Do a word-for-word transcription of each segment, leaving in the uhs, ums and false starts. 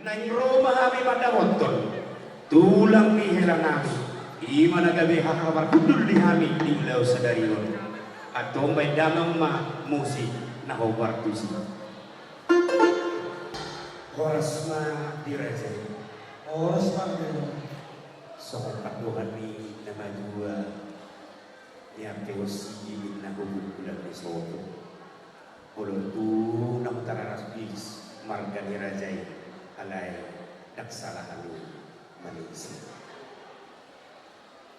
Naeng ro ma hami mandapothon tulang ni hela nami, i ma na gabe haha parhundul ni hami di ulaon sadari on. Antong baen damang ma musik na hombar tusi. Horas ma di raja i. Horas ma di raja i. Songon pandohan ni na matua, ia pe on si i na hubungkulan ni sopo. Bolon tu na mutararas bis marga ni raja i, alai ndang sala hami manise.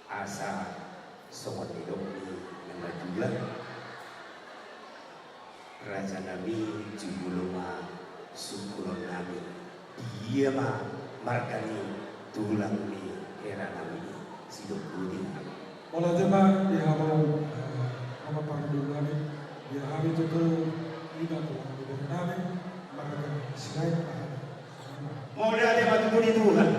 Asa songon nidok ni na matua, raja nami, jumolo ma sungkunon nami. Dia ma marga ni tulang ni hela nami, sidok budi nami. Mauliate ma di hamu, eh, hamu parhundul nami, di hami tutu, i ma tulang ni bere nami, marga Sirait ma hami. Mauliate ma tutu di Tuhan.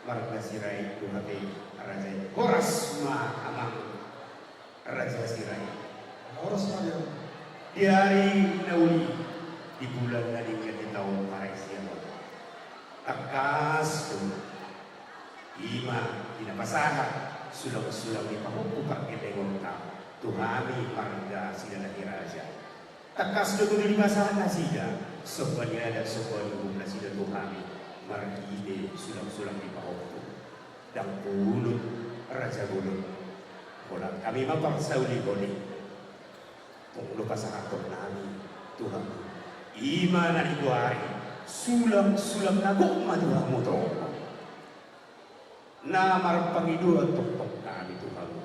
Marga Sirait do hape raja i. Horas ma amang raja Sirait. Horas ma di. Di ari na uli, di bulan na denggan, di taon parisian on, tangkas do i ma di na pasahat sulang-sulang ni pahompu pargellengonta tu hami marga Silalahi Raja. Tangkas do tutu dipasahat nasida somba ni adat, somba ni uhum nasida tu hami marhite sulang-sulang ni pahompu. Ndang pulut raja bolon, holan hami ma parsaulihon i. Tong do pasahaton nami tu hamu, i ma na digoari sulang-sulang na gok ma tu hamu tong. Na marpangidoan tongtong hami tu hamu,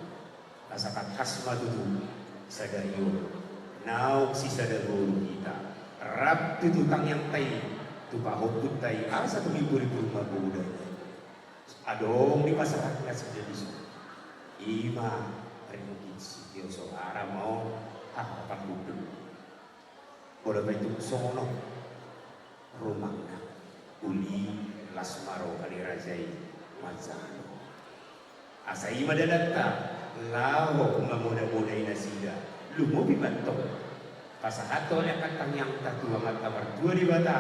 asa tangkas ma tutu sadari on naung sisada boru hita, rap tutu tangiangta i tu pahompunta i, asa tung hibur-hibur ma poda i. Adong dipasahat nasida disi, i ma ringgit sitio soara ma on, aha, parhundul. Pola ma i tung songon on rumangna, uli las ma roha ni raja i manjalo. Asa i ma dalanta laho mamoda-modai nasida, lumobi ma antong pasahathon angka tangiangta tu Amanta Martua Debata,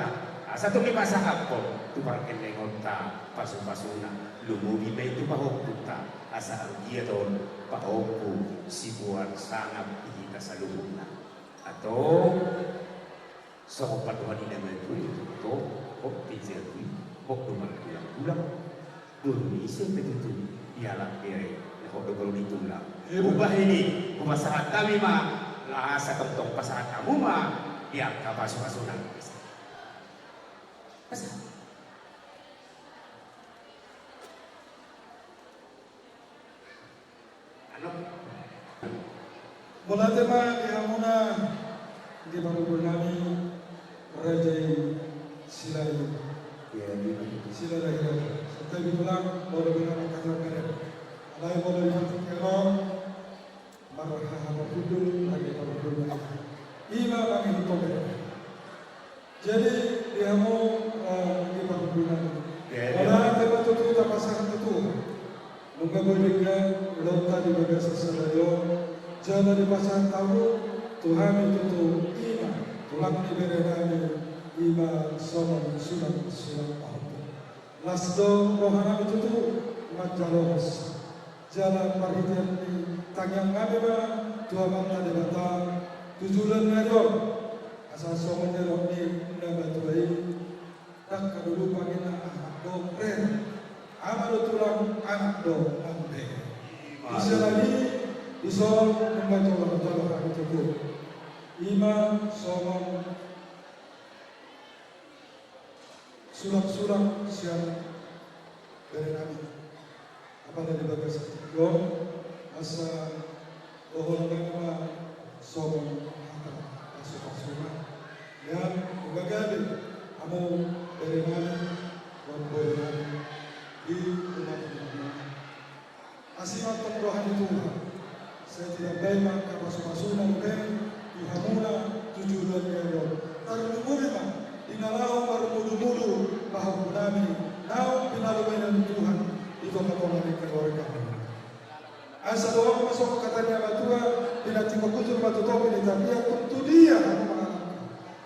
asa tung dipasahathon tu pargellengonta pasu-pasuna, lumobi ma i tu pahompunta, asa anggiat on pahompu siboan sangap di hita saluhutna. Antong songon pandohan ni na matua i, tutu, hot pe jabu i, hot do martulang-tulang. Boru ni ise pe tutu dialap bere, na hot do boru ni tulang. Umbahen i, hupasahat hami ma, asa tongtong pasahat hamu ma di angka pasu-pasuna. Pasahat. Mauliate ma di hamuna anggi parhundul nami, raja i Silahi. Silahi raja. Santabi tulang, molo bina mangkatai bere. Alai molo di partingkian on, marhaha parhundul, anggi parhundul nami, i ma mangihuthon bere. Jadi di hamu, eh, anggi parhundul nami, mauliate ma tutu tapasahat tu Tuhan. Nunga boi denggan ulaonta di bagasan sadari on, jala dipasahat hamu tu hami tutu, i ma tulang ni bere nami, i ma songon sulang-sulang pahompu. Las do roha nami tutu manjalo hosa. Jala marhitean ni tangiang nami ma tu Amanta Debata tu joloan ni ari on, asa songon nidok ni na matua i, ndang halumpang ninna anak do rere, ama do tulang, anak do mambere. Di Silahi, dison nunga jolo-jolo hami tutu. I ma songon sulang-sulang sian bere nami. Apala di bagasan tingki on, asa dohonon nami ma songon hata pasu-pasuna. Ia, nunga gabe hamu bere nami, dohot boru nami, di rumah-rumah nami. Asi ma antong roha ni Tuhan. Sai ditambai ma angka pasu-pasuna dope tu hamuna tu joloan ni ari on. Tarlumobi ma di na laho marmudu-mudu pahompu nami naung pinalumena ni Tuhan di tonga-tonga ni keluarga hamuna. Asa dohonon ma songon hata ni na matua, pinantikhon hujur ma tu topi ni tapian, tung tu dia hamu mangalangka,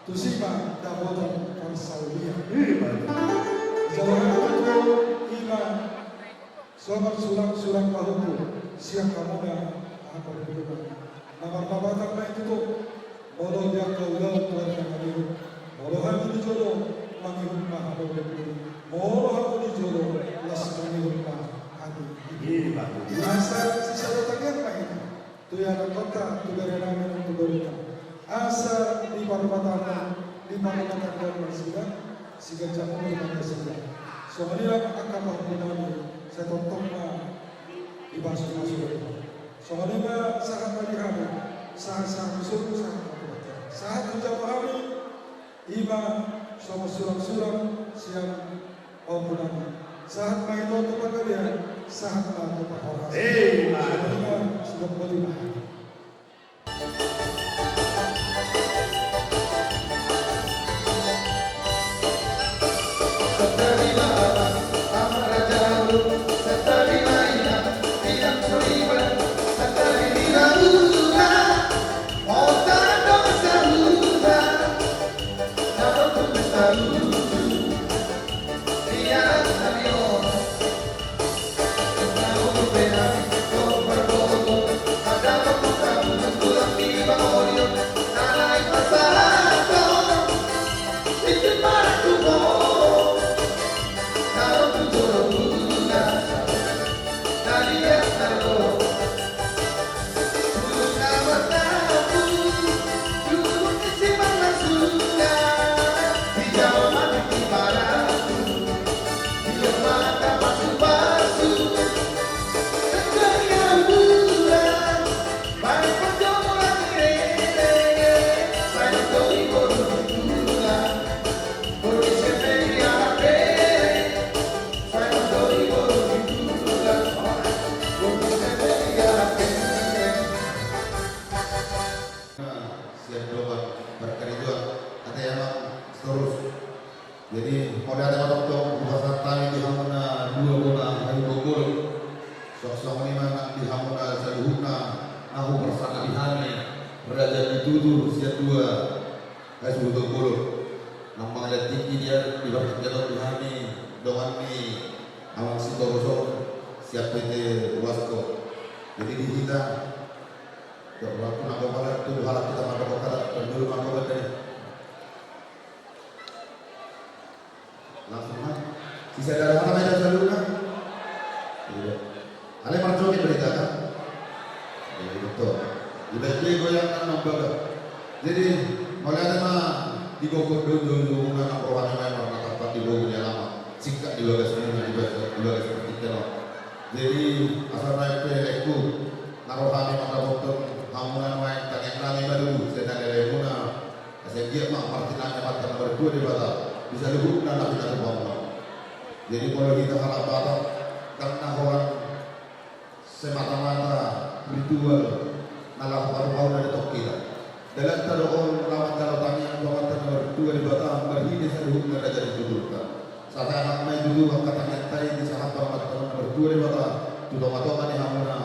tusi ma dapotan parsaulian. Molo hamu tutu ima songon sulang-sulang pahompu sian hamuna angka parhundul. Na marlapatan ma i tutu. Molo di angka ulaon tu ari na mangihut, molo hami di jolo, mangihut ma hamu pepuli. Molo hamu di jolo, las mangihut ma hami. Ima tutu. Asa sisada tangiang ma hita tu ianakhonta, tu berenami, tu borunta. Asa diparmatangkon, diparmatangkon nasida, siganjang umur ma nasida. Songon i nang angka pahompunami, sai tongtong ma dipasupasu. Songon i ma sahat ma di hami, sahat-sahat ni solu, sahat ma tu hami. Sahat ma tu hami, ima songon sulang-sulang sian pahompunami. Sahat ma hita tu panggabean, sahat ma tu parhorasan. Ima. Songon i ma, songon i ma. Siap dohot parkarejoan, ate amang Sitorus. Jadi mauliate ma tongtong hupasahat hami di hamuna dua bona hahibolon. Songon i ma nang di hamuna saluhutna na huparsangapi hami, raja ni tutur sian dua hasuhuton bolon. Nang mangalehon tingki dia di partingkian on di hami dongan ni amang Sitorus on sian P T Wasko. Jadi di hita, ya, waktu na gopala tu halak hita mandok hata, pandulu mandok hata. Langsung ma. Sisada hata ma hita saluhutna. Iya. Alai marjoget berita kan? Iya, betul. Ibaen be goyang nang bagas. Jadi mauliate ma di gogo do do do na rohana ma marnatampak di gogo ni alaman. Singkat di bagas muna, di bagas, di bagas partingkian on. Jadi asa naeng pe elekku na rohana mandapothon hamuna nuaeng tangiang nami ma tutu sian na lelemuna. Asa anggiat ma martinangi Amanta na martua Debata di saluhutna na pinatupa muna. Jadi molo hita halak Batak, ndang na holan semata-mata ritual na laho parumauna di tongkita. Dalanta do on laho manjalo tangiang tu Amanta na martua Debata marhite saluhutna raja ni tuturta. Sahat ma i tutu angka tangiangta i disahat Amanta na martua Debata tu tonga-tonga ni hamuna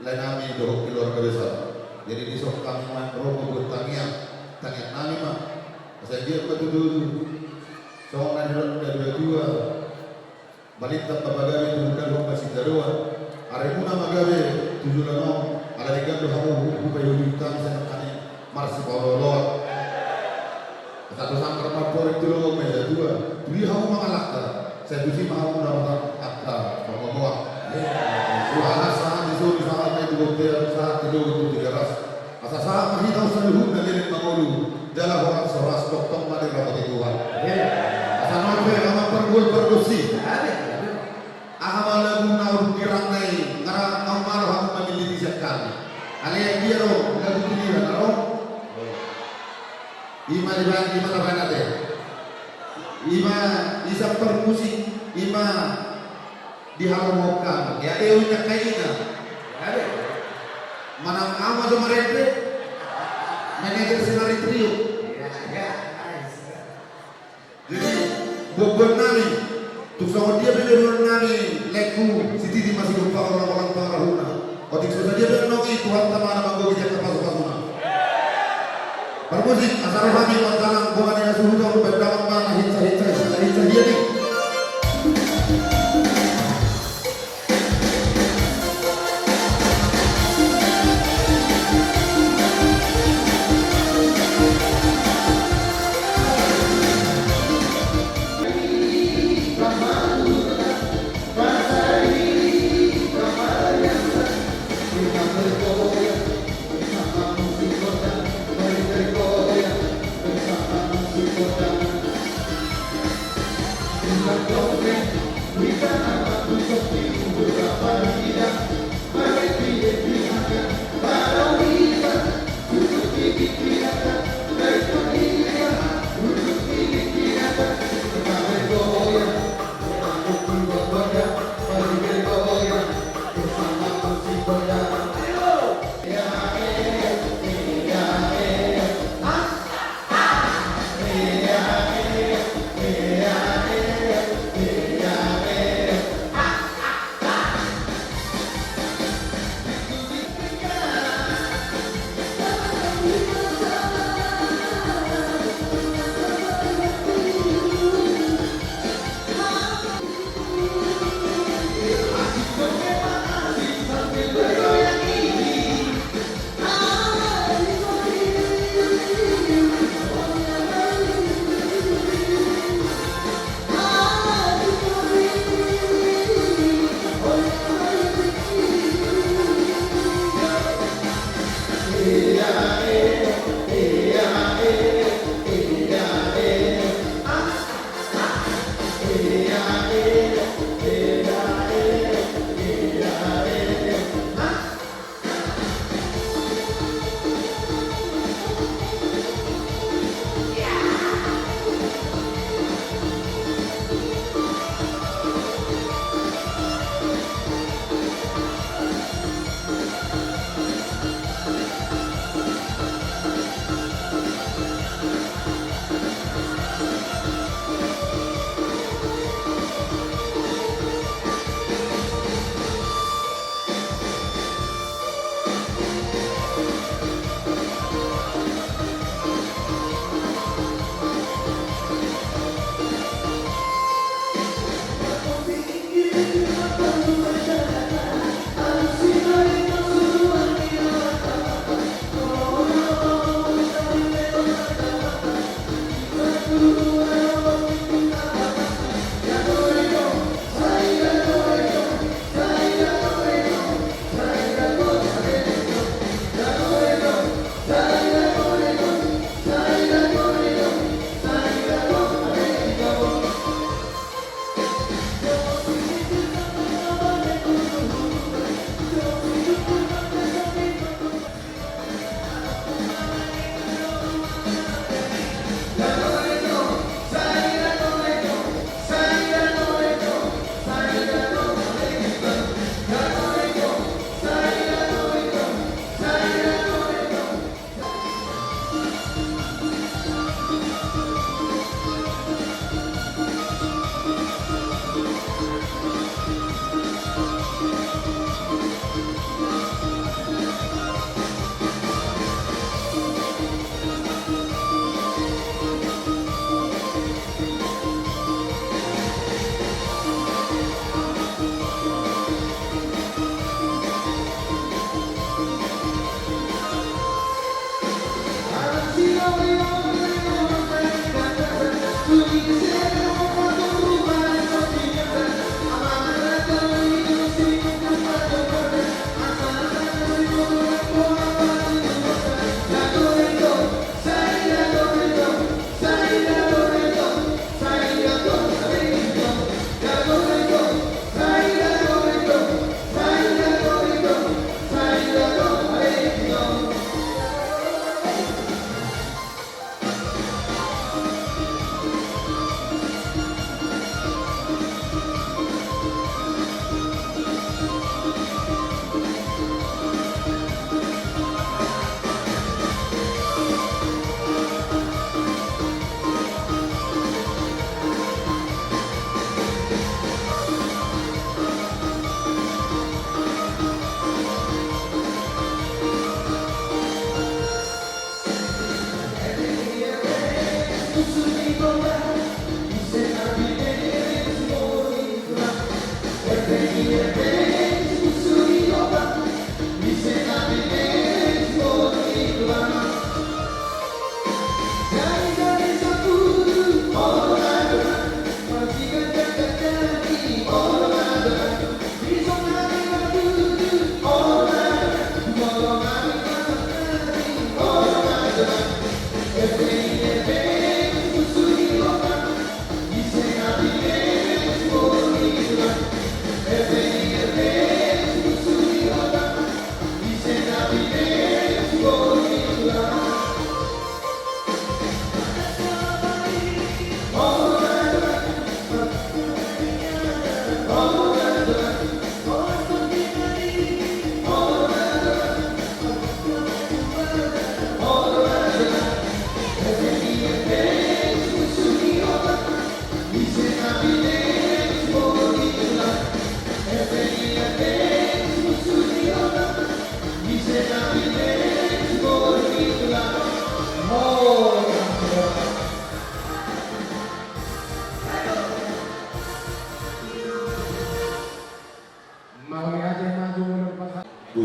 laenami dohot keluarga besar. Jadi dison hami ma ro mambuat tangiang, tangiang nami ma. Asa anggiat ma tutu songon na nidok ni natuatua, balintang ma pagabe, tu hundalhon ma sitadoan. Arimuna ma gabe tu joloan on, ala denggan do hamu hupaihutihut hami sian angka na marsipaolooloan. Asa tu sanggar marporek tu lombu ma i satua, tu dia hamu mangalangka, sai tusi ma hamu dapotan angka pangomoan. Sahat-sahat ni solu, sahat ma i tu bontean, sahat ni dohot tu Tigaras. Asa sahat ma hita on saluhutna leleng mangolu, jala horas-horas tongtong ma dirapoti Tuhan. Asa nuaeng pe amang pargual pargonsi, aha ma lagu na urdang i, nunga naung malo hamu mamiliti sian hami. Alai dia do lagu pilihan, ro? Ima dibaen, ima tabaen ate. Ima isap parmusik, ima dihalomohon hami. Ya, eu inna kaina. Manang ama jo marende. Manajer Sinari Trio. Jadi, buat-buat nami, tung songon dia pe joloan nami, laengku, sititi ma sigompa, olang-olang pangarahutna. Otik so sadia pe nuaeng i, Tuhanta ma na manggohi di angka pasu-pasuna. Parmusik, asa ro hami manjalang bona ni hasuhuton, baen damang ma na hinsa-hinsa, hinsa-hinsa dia ni.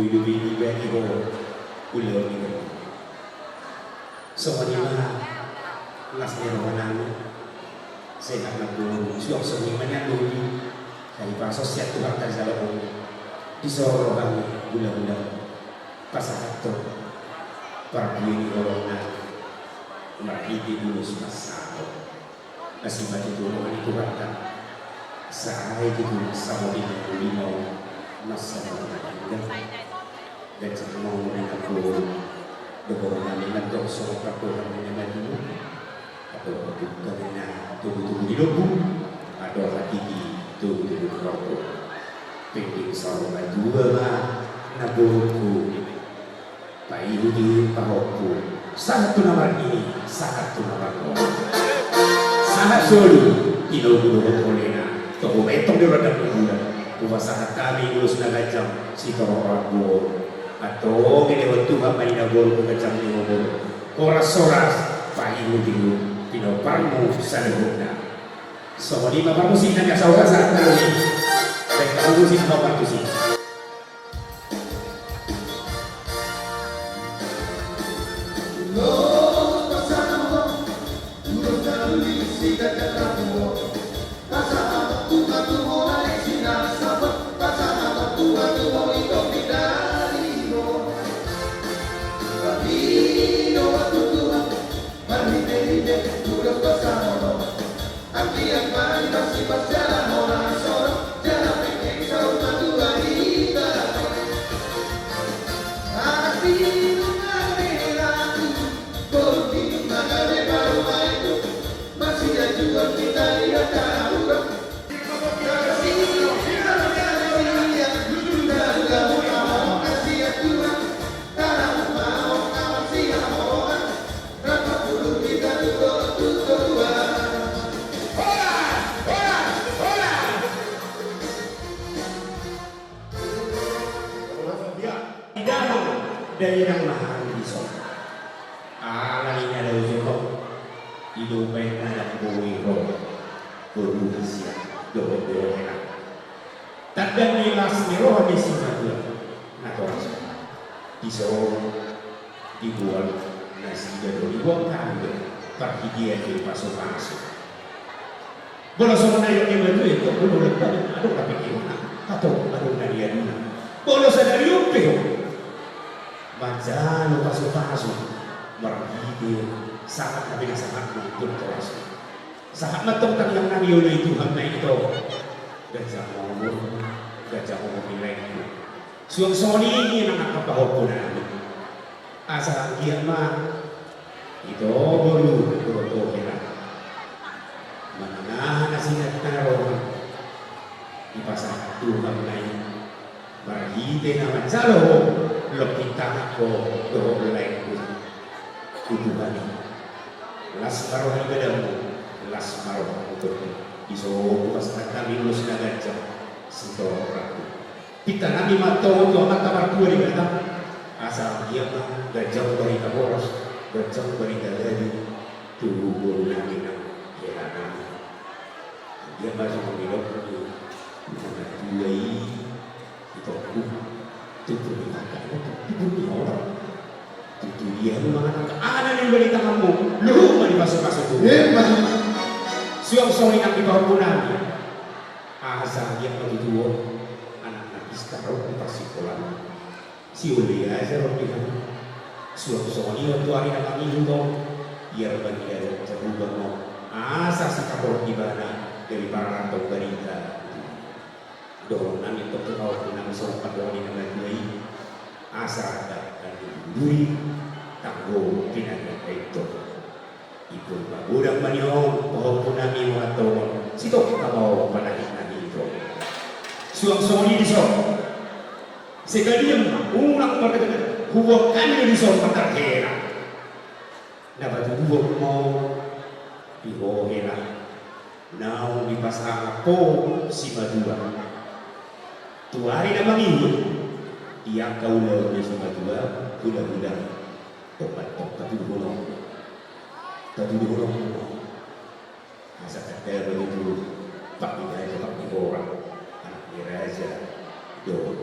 Hidup ini bagi ho. Ulang ini. Songon i ma las ni roha nami. Sehat na boru, suang songon i ma nian doli. Sai pasos sian Tuhan tajalohon. Dison rohami, gula-gula. Pasahathon parbue ni holong nami. Marhite ulos pasahat. Asi ma tutu roha ni Tuhanta. Sai tutu masa modi na lima on, masa modi na indah. Ganjang ma umur ni na boru. Dohonon nami ma tong songon pardohan ni na matua. Atau bukan na tubu-tubu di lombu. Atau hatiti tubu-tubu di lombu. Penting saur matua ma na boruku. Paihut-ihut pahompu, sahat tu na marnini, sahat tu na marnono. Sahat solu, tinogu dohot holena, tong hubaen tong di rondang ni bulan. Hupasahat hami ulos na ganjang, sitorop rambu. Antong dilehon Tuhan ma i na boru tu ganjang ni umur. Horas-horas, paihut-ihut, pinomparmu saluhutna. Songon i ma parmusik nami, asa hupasahat hami. Baik, parmusik ma parmusik. Damang dainang ma hami dison. Alani na laho jolo i do umbahen na ndang boi ro. Boru hasian dohot boru hela. Tanda ni las ni roha ni simatua na toras on. Dison diboan nasida do, diboan hami do parhitean ni pasupasu. Molo songon na iangge matua i, tong molo lembaga adong na pingkirna, atau adong na niaduna. Molo sadari on pe ho manjalo pasupasu marhite sahat na pinasahatna tu na toras on. Sahat ma tong tangiang nami, olo i Tuhan na i tong. Ganjang ma umur, ganjang umur ni laengku. Suang songon i nang angka pahompu nami. Asa anggiat ma ito boru dohot hela manang aha na sinangkap ni roha, dipasahat Tuhan ma i. Marhite na manjalo ho, longkit tangan ho dohot laengku tu Tuhan i. Las ma roha ni badanmu, las ma roha ni badanmu. Dison hupasahat hami ulos na ganjang, sitorop rambu. Pinta nami ma tong tu Amanta Martua Debata, asa anggiat ma ganjang barita boras, ganjang barita gadi tu boru nami nang hela nami. Anggiat ma songon nidok ni na matua i, itongku, tutu ni kakak, tutu ni orang. Tutu dia lu mangan angka, aha na niula di tanganmu, luhut ma dipasupasu tu. Emma tutu. Suang songon i nang di pahompu nami. Asa anggiat ma tutu on anak na pistar on di parsikolaan. Sioloi aja ro di hami. Suang songon i on tu ari na mangihut on, biar bagi dalan jabu bangon. Asa sitapor ibana dari pararantau barita. Dohonon nami tong tu pahompu nami songon pandohan ni na matua i. Asa ragam na diduri tanggo pinaganda i tong. Ingkon magodang ma nian pahompu nami mangantongon sitongka ma ho panahit na hito. Suang songon i dison. Sekalian ma unang mardagadagad, huboan hami do dison ma tarhela. Na patuduhon ma ho di ho hela naung dipasangap ho simatua. Tu ari na mangihut di angka ulaon ni simatua, hulahula, tong ma tong patuduhon ho. Patuduhon ho. Asa tanda ma tutu, pangkataion, pangkataion, anak ni raja dohot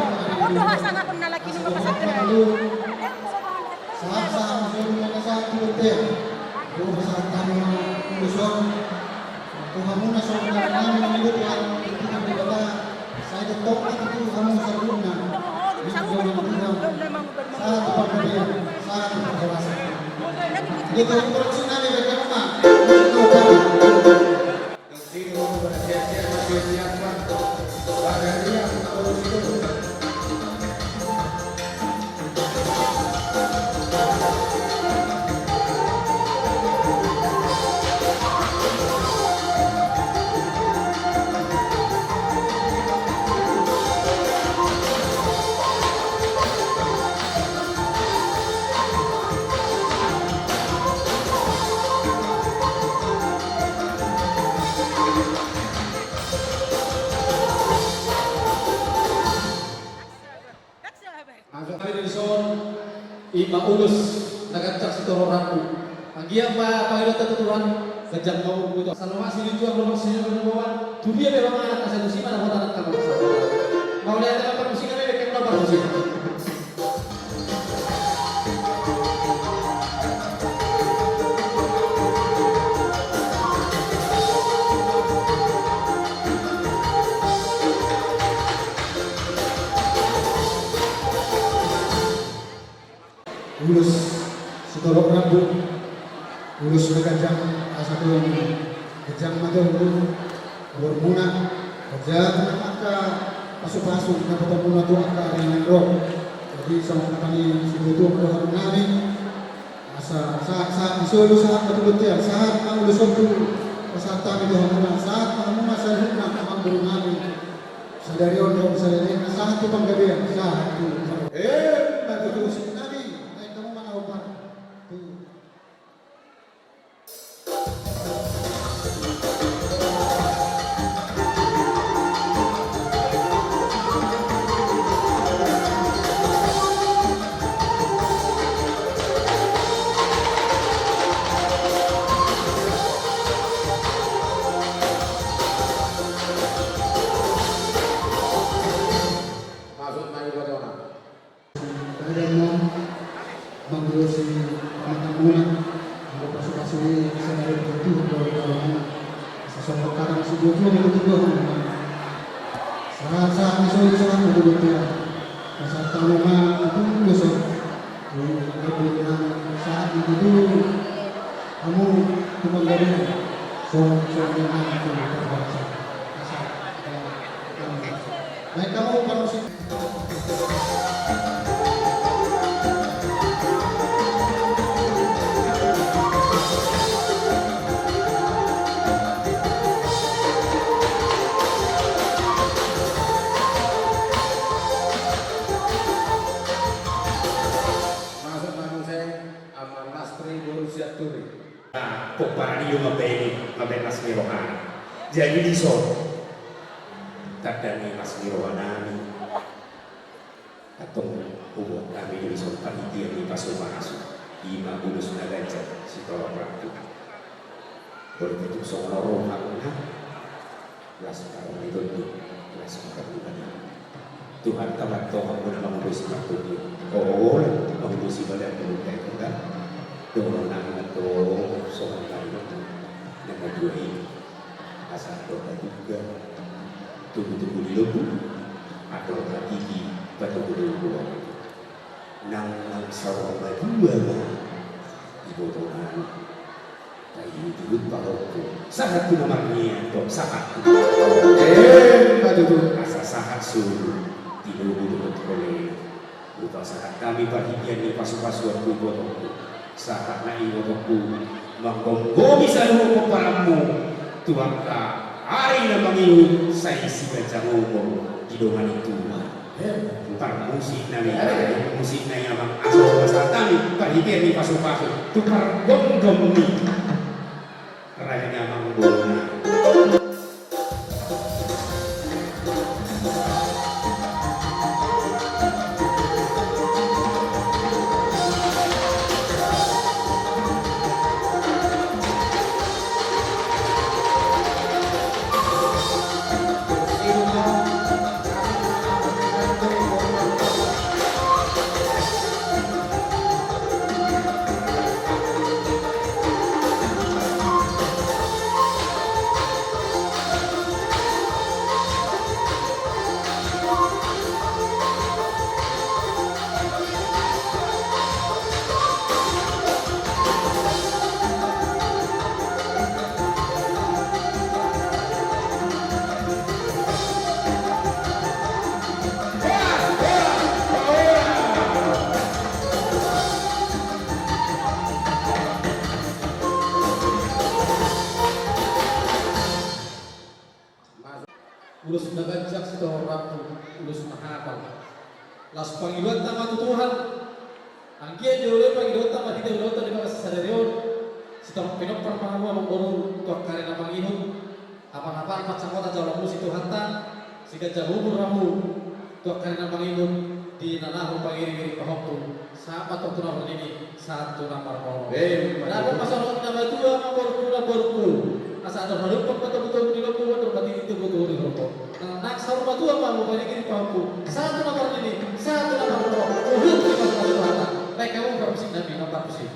Olo, hasangapon na laki nunga pasahat. Sahat-sahat ma solu na sahat tu bontean. Olo, sahat-sahat ma solu. Tu hamuna songon na nami mangido Tuhan, Tuhan Debata, sai tongtong ma tutu hamu saluhutna. Sahat tu panggabean, sahat tu parhorasan. Jadi, tolong produksi nami berkembang. Angka dison, ima ulos na ganjang sitorop rambu. Anggiat ma pangidoanta tu Tuhan, ganjang ma umur tu. Salongan silinjuang, salongan silinjuang, tu dia pe roha na, asa tusi ma na hota na tanggung jawab. Mauliate ma parmusik nami, beke muna parmusik. Ulos sitorop rambu, ulos na ganjang, asa tu ganjang ma tu umurmuna, ganjang angka pasupasu na huboan muna tu angka ari na ro. Jadi songon hata ni situatua dohonon nami, asa sahat, sahat ni solu, sahat ma tu bontean, sahat ma ulos on tu pasahat hami tu hamuna, sahat ma hamuna saluhutna amangboru nami. Sadari on dohot sadari na sahat tu panggabean, sahat tu panggabean. Emma tutu. Musik nami, naeng hamu manang umpar. Tu. Masuk nai batona. Badan ma mangurusi pamatanmuna, anggo pasupasu i bisa dari Tuhan dohot Amang. Sasongkok kadang si Jojo, Jojo. Sahat, sahat ni solu, sahat ni solu, ya. Sahat tano ma, itu dosa. Sahat ni solu. Hamu tu panggabean. Song, song, song, song. Baik, hamu parmusik. Masuk ma muse Amang Lastri boru Sianturi. Nah, pomparan i do mambaen i, mambaen las ni rohana. Jadi dison, tanda ni las ni rohanami. Antong huboan hami do dison panitia ni pasupasu. Ima ulos na ganjang sitorop rambu. Boi tutu songon rohana. Las parmaiton do, las parmaiton. Tuhanta ma antong hamu na mangulosi partondion. Olo, mangulosi balian muna i, kan? Dohonon nami ma antong songon na nidok na madua i. Asa andor na dungga, tubu-tubu ni lombu, andor na tinggi, patubu ni lombu. Nang, nang saur matua ma iboto nami. Paihuthon pahompu. Sahat tu na marnian, sahat tu. Emma tutu. Asa sahat solu. Tinubu dohot holena. Hupasahat hami parhitean ni pasupasuan tu ibotongku. Sahat na ibotongku manggomgomi saluhut pomparanmu tu angka ari na mangihut, sai siganjang umur didongani Tuhan. Parmusik nami, musik nai amang, asa hupasahat hami parhitean ni pasupasu tu pargomgom ni raja ni amang boru nami. Ulos na ganjang sitorop rambu, ulos na hapal. Las pangidoanta ma tu Tuhan. Anggiat dioloi pangidoanta ma hita, ulaonta di bagasan sadari on. Sitorop pinompar ma hamu amang boru tu angka ari na mangihut. Apan-apan pansangotan jaloonmu sian Tuhanta, siganjang umur hamu. tu angka na mangihut di na laho pangiriring pahompu, sahat ma tu na marnini, sahat tu na marnono. Emma tutu. Dapot ma songon i, inang matua, amang boru, tulang boru, asa andor na dumpak ma togutogu ni lombu, andor na tinggi togutogu ni horbo. Nang saur matua ma hamu pangiriring pahompu, sahat tu na marnini, sahat tu na marnono. Huhut ma tu na marnono. Baik, hamu parmusik nami, na parmusik.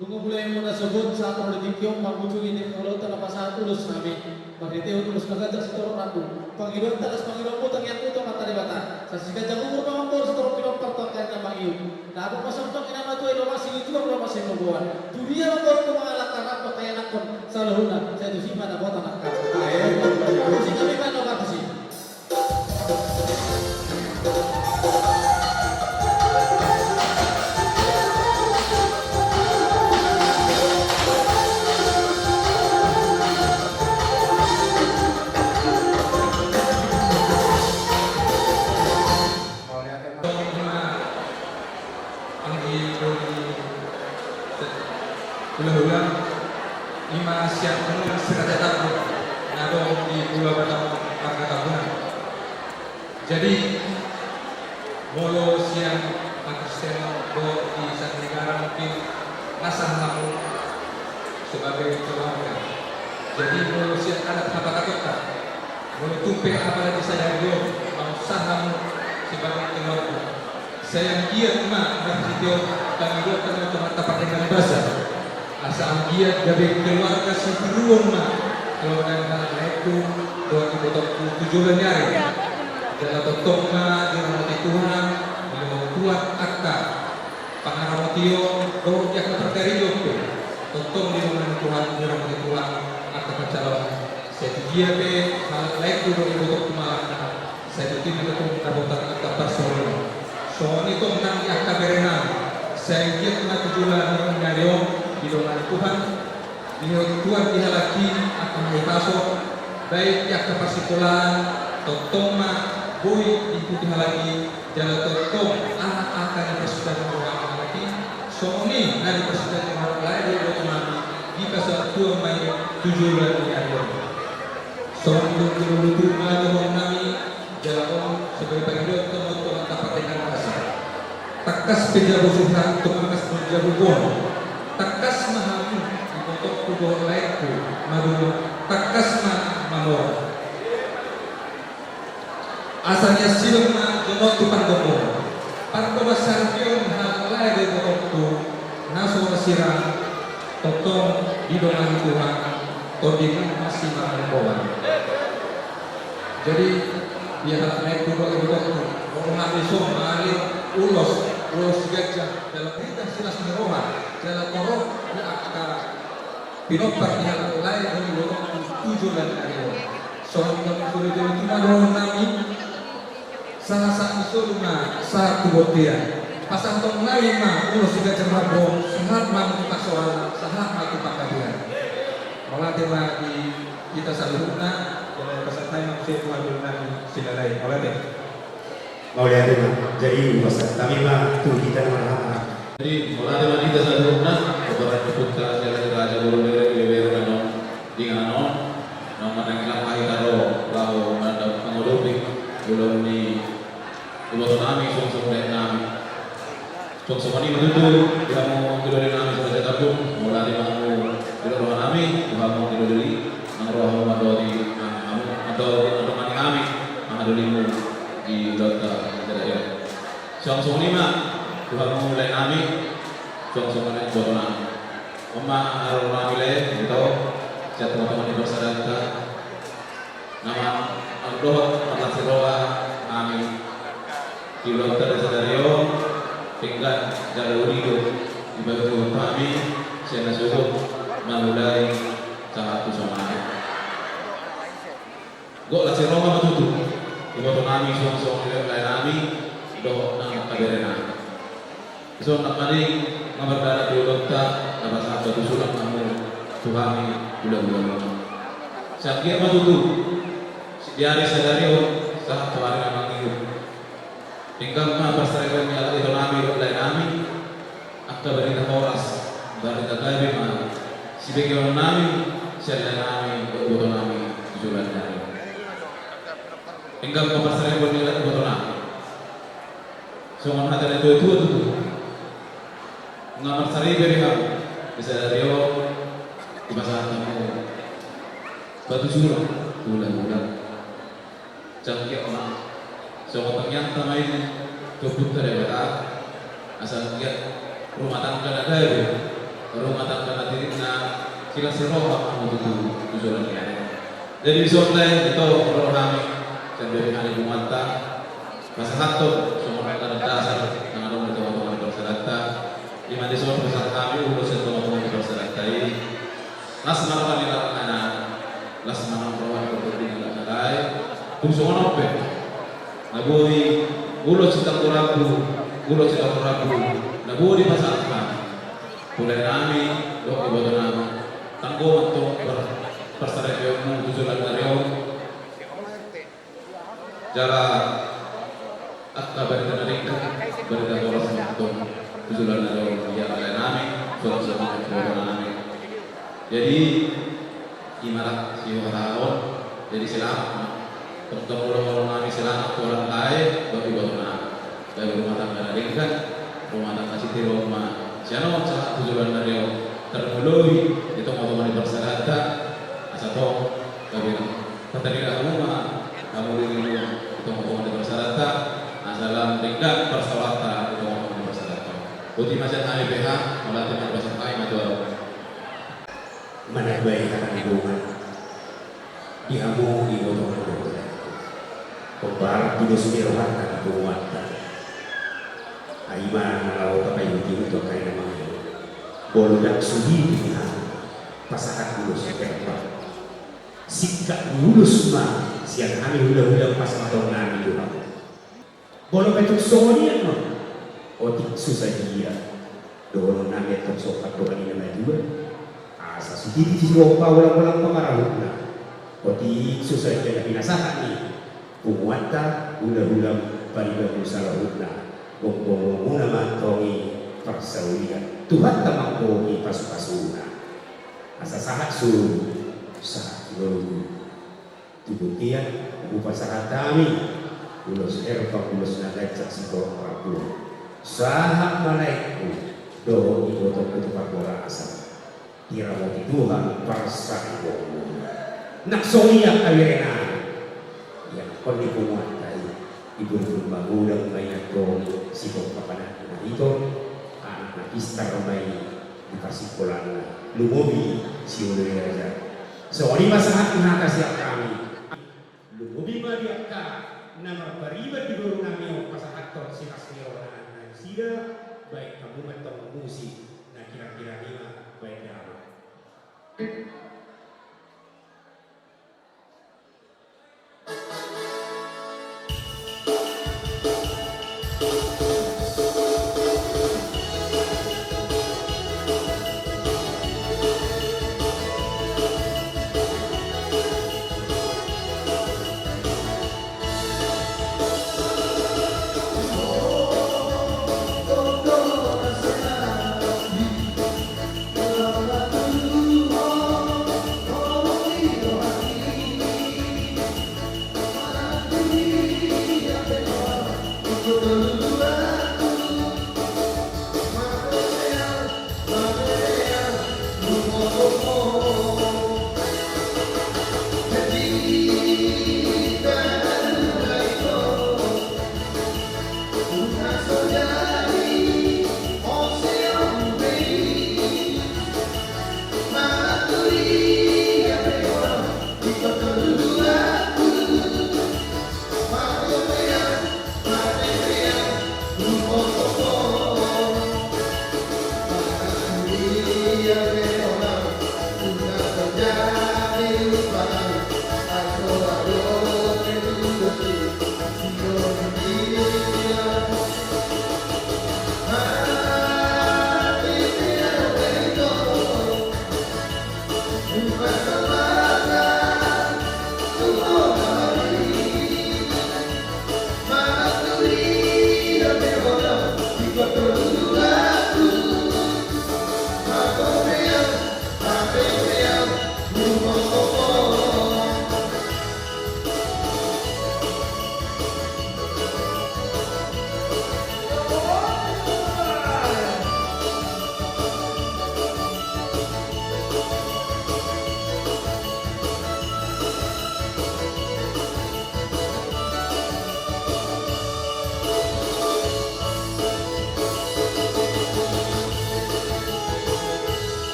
Nunga mulai hamu na sogot, sahat tu tingki on, mangujungi di ulaonta na pasahat ulos nami. Marhite ulos na ganjang sitorop rambu, pangidoan talas pangidoan, tangiangku tu Amanta Debata. Sai siganjang umur ma amang boru, sitorop pinompar tu angka na mangihut. Dapot ma songon i, inang matua, i do ma silijuang, i do ma sinogoan. Tu dia ma amang boru tu mangalangka, rap tu angka ianakhon saluhutna, sai tusi ma dapotan angka. Ae, tusi ma, na partusi. Anggi doli hulahula, i ma sian Hanuman Si Raja Tambun na adong di Pulo Batam, marga Tambunan. Jadi, molo sian angka Kristen dohot di sanegara mungkin na sahat hamu sebagai keluarga. Jadi, molo sian adat hapatakonta, molo tung pe apala di sadari on, molo sahat hamu sebagai keluarga, sai anggiat ma marhite on pangidoan tu Amanta Pardenggan Basa, asa anggiat gabe keluarga sitiruon ma keluarga ni halak laengku dohot ibotongku tu joloan ni ari. Jala tongtong ma diramoti Tuhan, dilehon Tuhan angka pangaramotion dohot di angka parkarejoon pe. Tongtong didongani Tuhan, diramoti Tuhan angka pansalongan. Sai tu dia pe halak laengku dohot ibotongku mangalangka, sai tu dia pe tongtong dapotan angka parsaoran. Songon i tong nang di angka berenami, sai anggiat ma tu joloan ni ari on didongani Tuhan, dilehon Tuhan di halak i angka hahipason, baik di angka parsikolaan, tongtong ma boi diihuti halak i, jala tongtong aha angka na diparsondangkon halak i, songon i na diparsondangkon halak lae dohot ibotonami, dipasahat Tuhan ma i tu joloan ni ari on. Songon i do, tu joloan ni ari on nami, jala on sebagai pangidoan tu Amanta Pardenggan Basa. Tangkas pe jabu suhat, tumangkas pe jabu boan. Tangkas ma hamu, ibotongku dohot laengku, maduma, tangkas ma mamora. Asa nian sidok ma jonok tu pandohan. Pandohan saripeon halak lae dohot ibotongku, na so ra sirang, tongtong didongani Tuhan, tondingan ma simarangkohan. Jadi, ia halak laengku dohot ibotongku, molo hami so mangalehon ulos, ulos siganjang, dalam titah silas ni roha, jala torop ni angka pinompar ni halak lae dohot ibotongku tu joloan ni ari on. Songon i ma tu joloan ni ari on, dohononnami, sahat-sahat ni solu ma sahat tu bontean. Pasahatonnami ma ulos siganjang rambu on, sahat ma tu parsaoran, sahat ma tu panggabean. Mauliate ma di hita saluhutna, jala pasahat hami ma muse tu haluaon nami Silalahi. Mauliate. Mauliate ma. Jadi, pasahat hami ma tu hita na marhaha. Jadi, mauliate ma di hita saluhutna, Bapak Raja Putra, Silalahi Raja Boru Bere, Bere, Bere, Bere, Bere, di inganan on, na manang ilang ma hita ro, laho mananda mangolopi ulaon ni ibotonami, suang songon i nami. Suang songon i ma tutu, di hamu anggi doli nami, Raja Tambun, mauliate ma hamu di rohanami, di hamu anggi doli, nang rohamu mandok di nami, hamu mandok di nami, nang dolimu di ulaonta di sadari on. Suang songon i ma, di hamu lae nami, suang songon i ibotonami. On ma haroro nami lae, ito, sian tongatonga ni parsadanta. Na ma, mandohot marlas ni roha nami di ulaonta di sadari on, denggan jala uli do dipaihut hami sian na sogot, mangulai sahat tu sonari. Gok las ni roha ma tutu ibotonami, suang songon i lae nami, dohot nang angka berenami. Dison nang madeng, nga mardalan di ulaonta, Tapasahat batu sulang hamu tu hami hulahula. Sai anggiat ma tutu di ari sadari on sahat tu ari na mangihut. Denggan ma parsaripeon ni halak itonami dohot laenami. Angka barita horas, barita gabe ma sibegeonnami sian laenami dohot ibotonami tu joloan ni ari on. Denggan ma parsaripeon ni halak ibotonami. Songon hata ni natuatua tutu, nunga marsaripe be hamu di sadari on, dipasahat hamu batu sulang tu hulahula. Sai anggiat ma songon tangiangta ma i tu Ompunta Debata, asa anggiat rumah tangga na gabe, rumah tangga na tirik, na silas ni roha hamu tutu tu joloan ni ari. Jadi dison, lae, ito ro hami sian bere ni punguanta pasahathon songon angka na dasar na adong di tongatonga ni parsadanta. Ima dison pasahat hami ulos sian tongatonga ni parsadanta i. Las ma roha ni halak na, las ma roha ni halak na, lae. Tung songon on pe na boi ulos sitamborambu, ulos sitamborambu na boi dipasahat hami tu laenami dohot ibotonami. Tanggo ma antong par-, parsaripeonmu tu joloan ni ari on. Jala angka barita na denggan, barita horas ma antong tu joloan ni ari on, ia laenami, suang-suang ibotonami. Jadi ima ra sihahaon. Jadi selamat ma. Tongtong molo nami selamat tu halak, lae, dohot ibotonami. Gabe rumah tangga na denggan, rumah tangga sitiruon ma sian on sahat tu joloan ni ari on, tarlumobi di tongatonga ni parsadanta. Asa tong gabe na patarida hamu ma hamu dirimu di tongatonga ni parsadanta, asa lam denggan parsaoranta di tongatonga ni parsadanta. Boti ma sian hami pe, ha, mauliate ma, dipasahat hami ma tu ahu. Manang baen hata ni dongan di hamu iboto, hombar tudos ni rohanta di punguanta. Ai ima na laho tapaihutihut tu angka na mangihut. Molo ndang suhi di hamu pasahat ulos herbang, singkat ni ulos ma sian hami hulahula pasahatonnami tu hamu. Molo pe tung songon i annon, otik so sadia dohononnami antong somba dohot ni na matua, asa sititi sirompa, holang-holang pangarahutna. Otik so sadia na pinasahat ni punguanta, hulahula, paribanmu saluhutna. Gomgomuna ma antong i parsaulian, Tuhanta ma anggo i pasupasuna. Asa sahat solu, sahat lolo. Tu bontean hupasahat hami ulos herbang, ulos na ganjang sitorop rambu on. Sahat ma laengku dohot ibotongku tu parhorasan. Diramoti Tuhan parsaripeonmuna. Nang songon i angka berenami, ianakhon ni punguanta i, ibulbul magodang ma i antong, sihompa panatna i tong, anak na pistar ma i di parsingkolanna, lumobi sioloi raja. Songon i ma sahat ni hata sian hami. Lumobi ma di angka na marpariban di borunami on pasahathon silas ni roha na nasida, baen hamu ma antong musik na kirang-kirang i ma baen damang.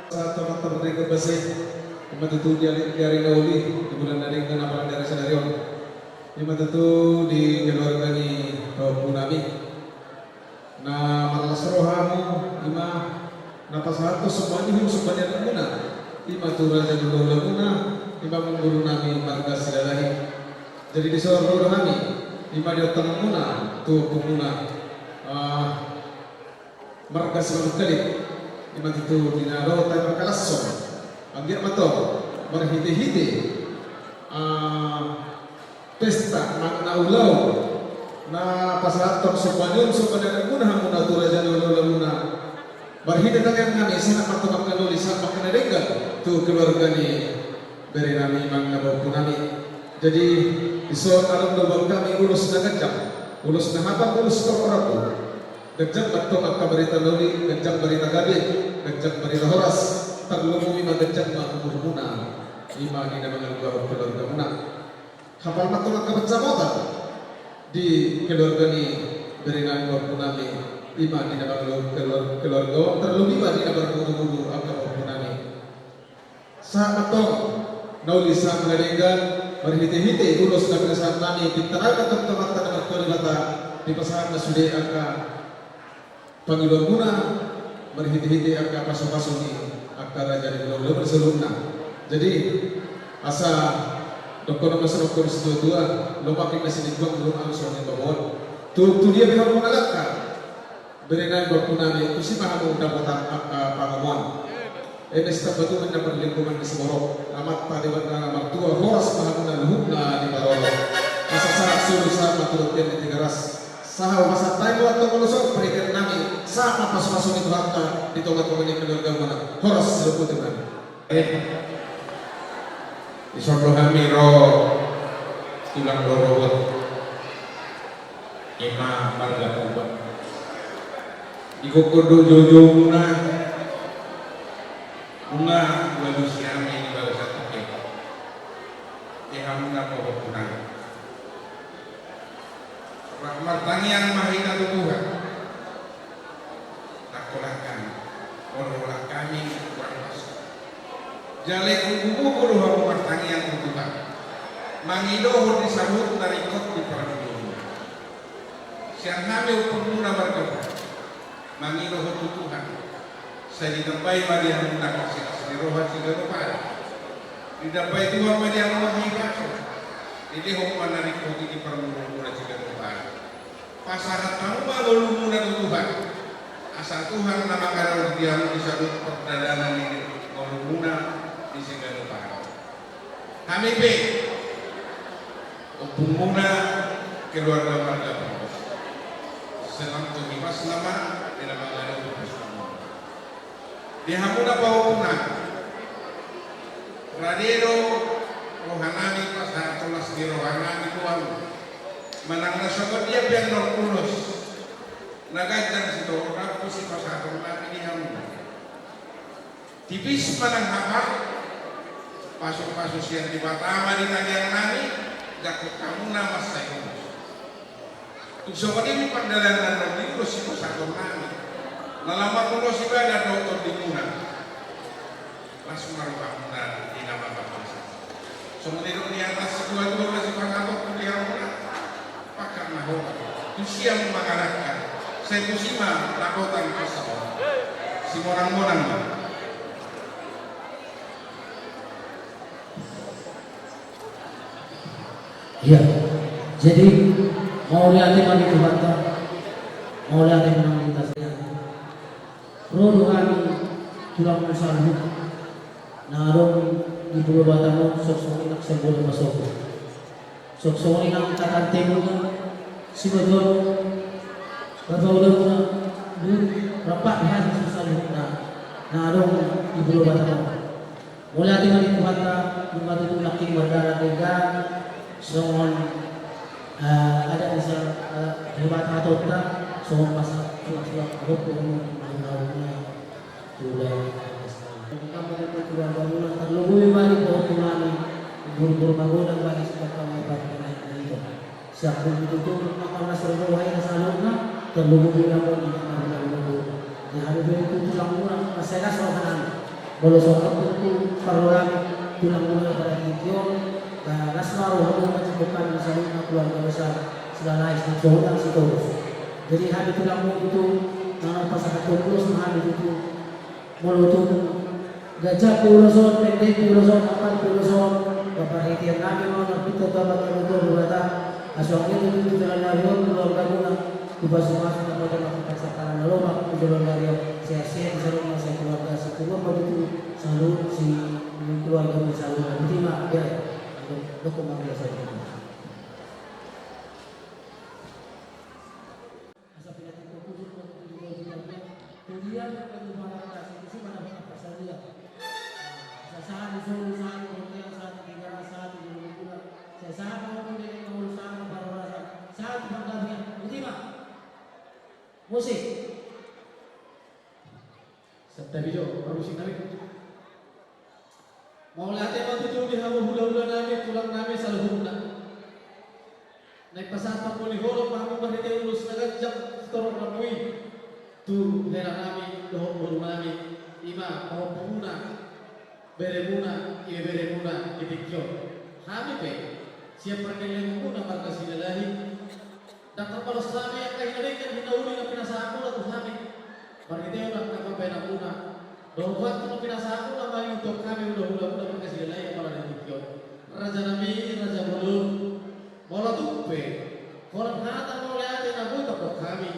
Sahat, selamat berikut besi. Ima tutu di ari, di ari na uli, di bulan na denggan, apalagi di ari sadari on. Ima tutu di keluarga ni pahompu nami. Na marlas roha hamu, ima Na pasahathon somba ni uhum somba ni adong muna, i ma tu raja ni hulahula muna, i ma guru nami marga Silalahi. Jadi dison ro do hami, i ma di tonga muna, tu ompung muna. Ah, marga Simanungkalit, i ma tutu di na ro tahe marhalashon. Anggiat ma tong, marhite-hite, ah, pesta, manang na ulaon, na pasahathon somba ni uhum somba ni adong muna hamuna tu raja ni hulahula muna. Marhite tangiang nami, sahat ma tong angka na uli, sahat ma angka na denggan, tu keluarga ni bere nami manang na pahompu nami. Jadi, dison adong do buat hami ulos na ganjang, ulos na hapal, ulos tor orat do. Ganjang ma tong angka barita na uli, ganjang barita gabe, ganjang barita horas, tarlumobi ma ganjang ma umur muna, i ma di na mangalehon keluarga muna. Hapal ma tong angka pansamotan di keluarga ni bere nami pahompu nami, i ma di na mangalehon keluar-, keluarga on, tarlobi ma di na marboru-boru angka pahompu nami. Sahat ma tong na uli, sahat ma na denggan, marhite-hite ulos na pinasahat nami, pinangido ma tong tu Amanta na martua Debata, dipasahat ma sude angka pangidoan muna, marhite-hite angka pasu-pasu ni angka raja ni hulahula muna saluhutna. Jadi, asa dohonon ma songon na nidok ni situa-tua, lomak inna siningkuang, lomak angka songon i baboan. Tu, tu dia pe hamu mangalangka, bere nami pahompu nami, tusi ma hamu dapotan angka pangomoan. Eme sitamba tubu na parlinggoman ni siborok, Amanta Debata na martua, horas ma hamuna luhutna diparorot. Asa sahat solu, sahat ma tu bontean ni Tigaras. Sahat ma, sahat ma, molo so parhitean nami, sahat ma pasu-pasu ni Tuhanta di tonga-tonga ni keluarga muna. Horas, saluhutna. Eh, dison do hami ro tulang rorobot. I ma marga Kuba. Digokhon do joujou muna. Nunga ualusi hami di bagasan tingki on. Di hamuna pahompu nami. Ra martangiang ma hita tu Tuhan. Nangkin holan hami, molo holan hami kurang pas. Jala ingkon bubu do hamu martangiang tu Tuhan, mangidohon di saluhut na ringkot di parngoluon. Sian hami ompung muna marga Kuba, mangidohon tu Tuhan, sai ditambai ma di hamuna hasilas ni roha siganup ari. Ditambai Tuhan ma di hamuna hahipason. Dilehon ma na ringkot i di parngoluon muna siganup ari. Pasahat hamu ma ngolumuna tu Tuhan, asa Tuhan na mangarahon di hamu di saluhut pardalanan ni ngolumuna di siganup ari. Hami pe, ompung muna, keluarga marga Pangos, salam tu hibasna ma di na mangarahon di hibasna. Di hamuna pahompu nami, rade do roha nami pasahathon las ni roha nami tu hamu. Manang na songon dia pe annon ulos na ganjang sitorop rambu sipasahaton nami di hamuna, tipis manang hapal, pasu-pasu sian Debata ma di tangiang nami, jangkon hamuna mansai ulos. Tung songon i pe pardalanan na diulos sipasahaton nami, na lam marmulos ibadah dohot tondimuna. Las ma rohamuna di na mambahen. Songon i do di atas situa-tua na sipasahaton tu hamuna. Pangkat na hot, tusi hamu mangalangka, sai tusi ma dapotan pansamotan. Simonang-monang ma. Iya. Jadi, mauliate ma di Tuhanta, mauliate ma di Tuhanta. Ro do hami tulang na saluhut na adong di Pulo Batam on, songon i nang sian Pulo Masoko. Songon i nang tatantemuna, siboto, bapaulomuna, rap dohot hami saluhutna na adong di Pulo Batam on. Mauliate ma di Tuhanta, nunga tutu nangkin mardalan denggan, songon, eh, adat ni sa-, eh, Debata hatoanta, songon pasahat suang-suang, adong pe hamu na naung tulang. Tamba tutu keluarga muna, tarlumobi ma di pahompu nami, umur-umur magodang bani suda, tamba ma i pahompu nami. Siap tutu, mauliate ma di roha ni saluhutna, tarlumobi ma di na marhulahula. Di hami pe tutu tulang muna, mansai las roha nami. Molo songon tutu parroha nami tulang muna pada tingki on, ba las ma roha muna, cukup hami na saluhutna keluarga besar Silalahi, Sitorus. Jadi hami tulang muna tutu, na pasahathon ulos ma hami tutu. Molo tung ganjang pe ulos on, pendek pe ulos on, ampang pe ulos on, marhitean nami ma on, marpinta tu Amanta Debata, asa anggiat tutu jalan na ro tu keluargamuna, tu pasupasu na poda, marhite sangkala na lomak tu joloan ni ari on, sehat-sehat di saluhutna, sekeluarga, sekeluarga tutu, saluhut si keluarga, saluhut. Botima, bere. Dokon ma bere saluhutna. Asa pinantikhon hujur ma tutu di bawah jumatan, tu dia pe pembukaan, si tusi mana pasaria. Asa sahat di solu, sahat di bontean, sahat di tigaras, sahat di jolo ni tulang, sahat di jolo ni tulang, sahat di parhorasan, sahat di panggabean. Botima. Musik. Santabi jo, parmusik nami. Mauliate ma tutu di hamu hulahula nami, tulang nami saluhutna. Naeng pasahat pangoli holong ma hamu marhite ulos na ganjang sitorop rambu i tu hela nami dohot boru nami, i ma pahompumuna, beremuna, ibeberemuna di tingki on. Hami pe sian pargellengonmuna marga Silalahi, ndang tarbalos hami angka hinadenggan hinauli na pinasahatmuna tu hami. Marhite on angka pambahenanmuna dohot waktu na pinasahatmuna mangihut hami hulahula, hulahula marga Silalahi apala di tingki on. Raja nami, raja bolon, molo tung pe holan hata mauliate na boi tardok hami,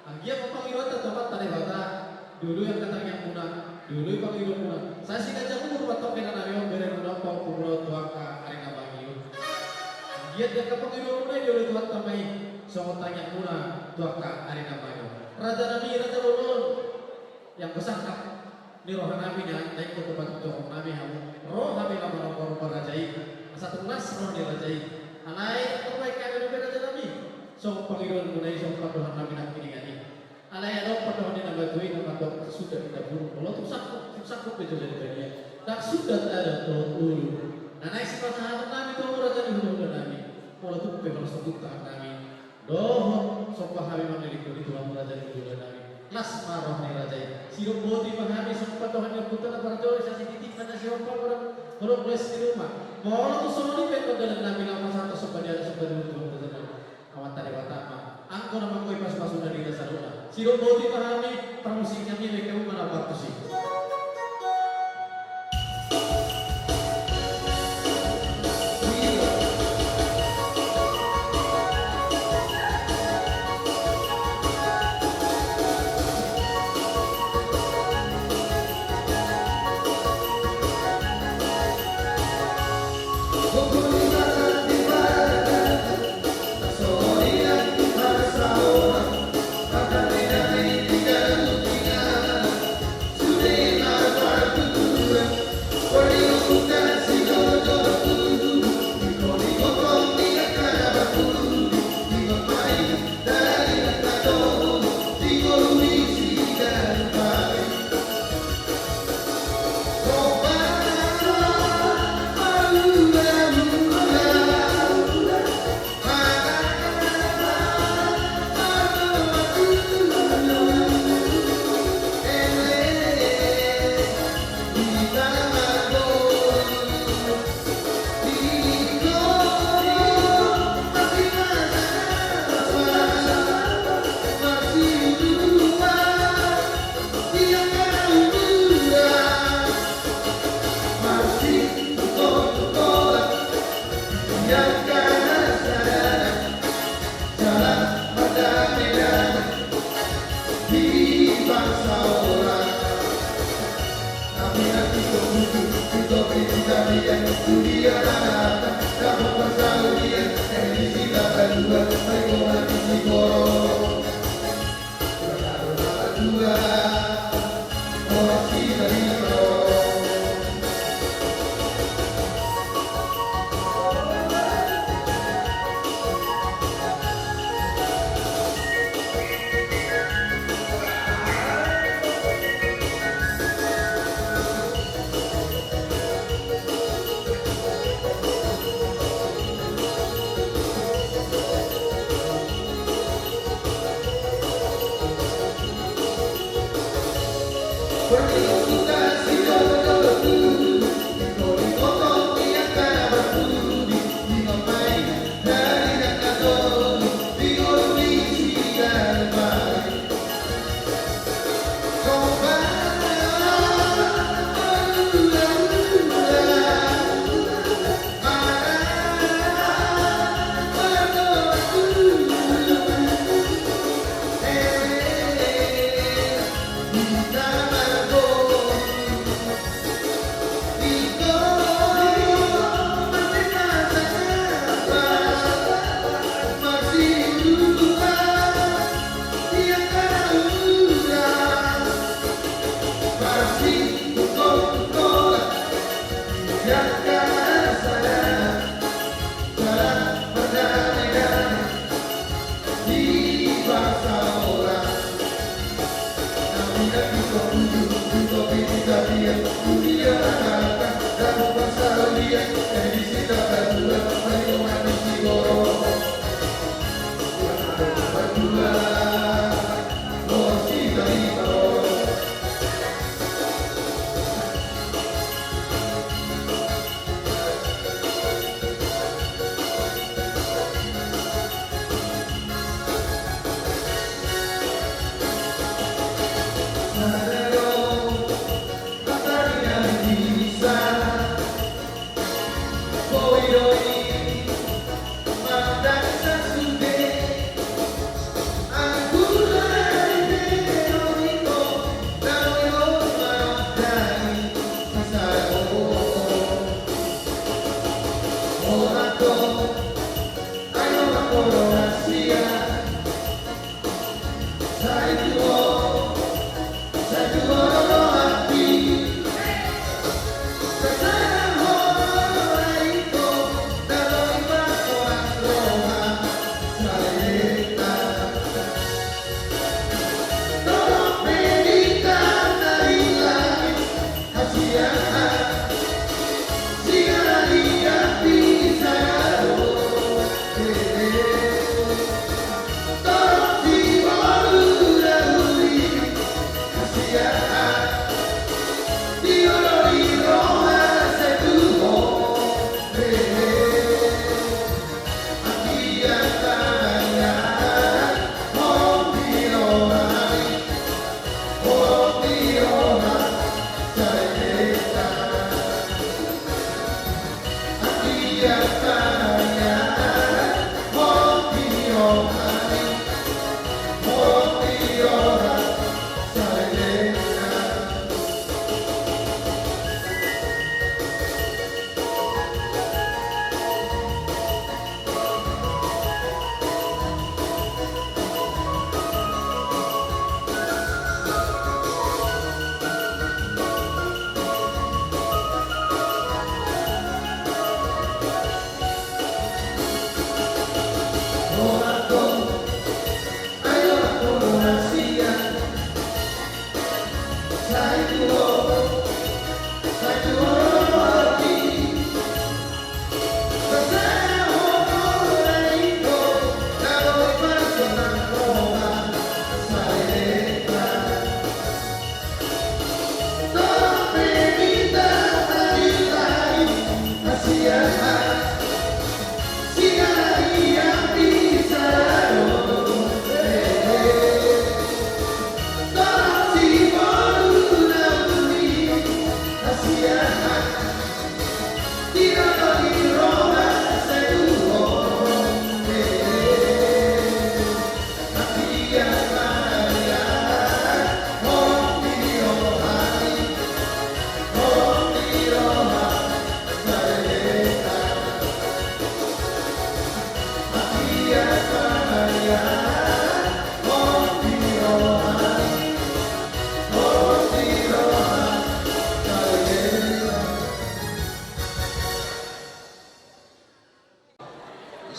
anggiat ma pangidoanta tu Amanta Debata, doloi angka tangiangmuna, doloi pangidoanmuna. Sai siganjang umur ma antong hela nami on, beremuna on, pahompumuna on tu angka ari na mangihut. Anggiat di angka pangidoanmuna i dioloi Tuhanta ma i songon tangiangmuna tu angka ari na mangihut. Raja nami, raja bolon, ianggo sangkap ni roha nami na naeng tu patujolo nami hamu, ro hami laho manomba-nomba raja i, asa tung las roha ni raja i. Alai tarbahen hami dope, raja nami, songon pangidoanmuna i, songon pandohan nami nangkiningan i. Alai adong pandohan ni na matua i na mandok: Ndang sundat inda burung, molo tung sangkup, sangkup pe jo jadi banian. Ndang sundat adat dohot ulu. Na naeng sipasahaton nami tu hamu raja ni hulahula nami, molo tung pe holan so tung tangan nami dohot somba hami mangalehon i tu hamu raja ni hulahula nami, las ma roha ni raja i. Sidok boti ma hami songon pandohan ni ompunta na parjolo, sasititik ma na sihompa, godang, godang les ni ruma. Molo tung songon i pe ingkon dalan nami laho pasahathon somba ni adat, somba ni ulu tu hamu raja nami. Amanta Debata ma anggo na manggohi pasupasuna di hita saluhutna. Sidok boti ma hami, parmusik nami, bahen hamu ma na partusi.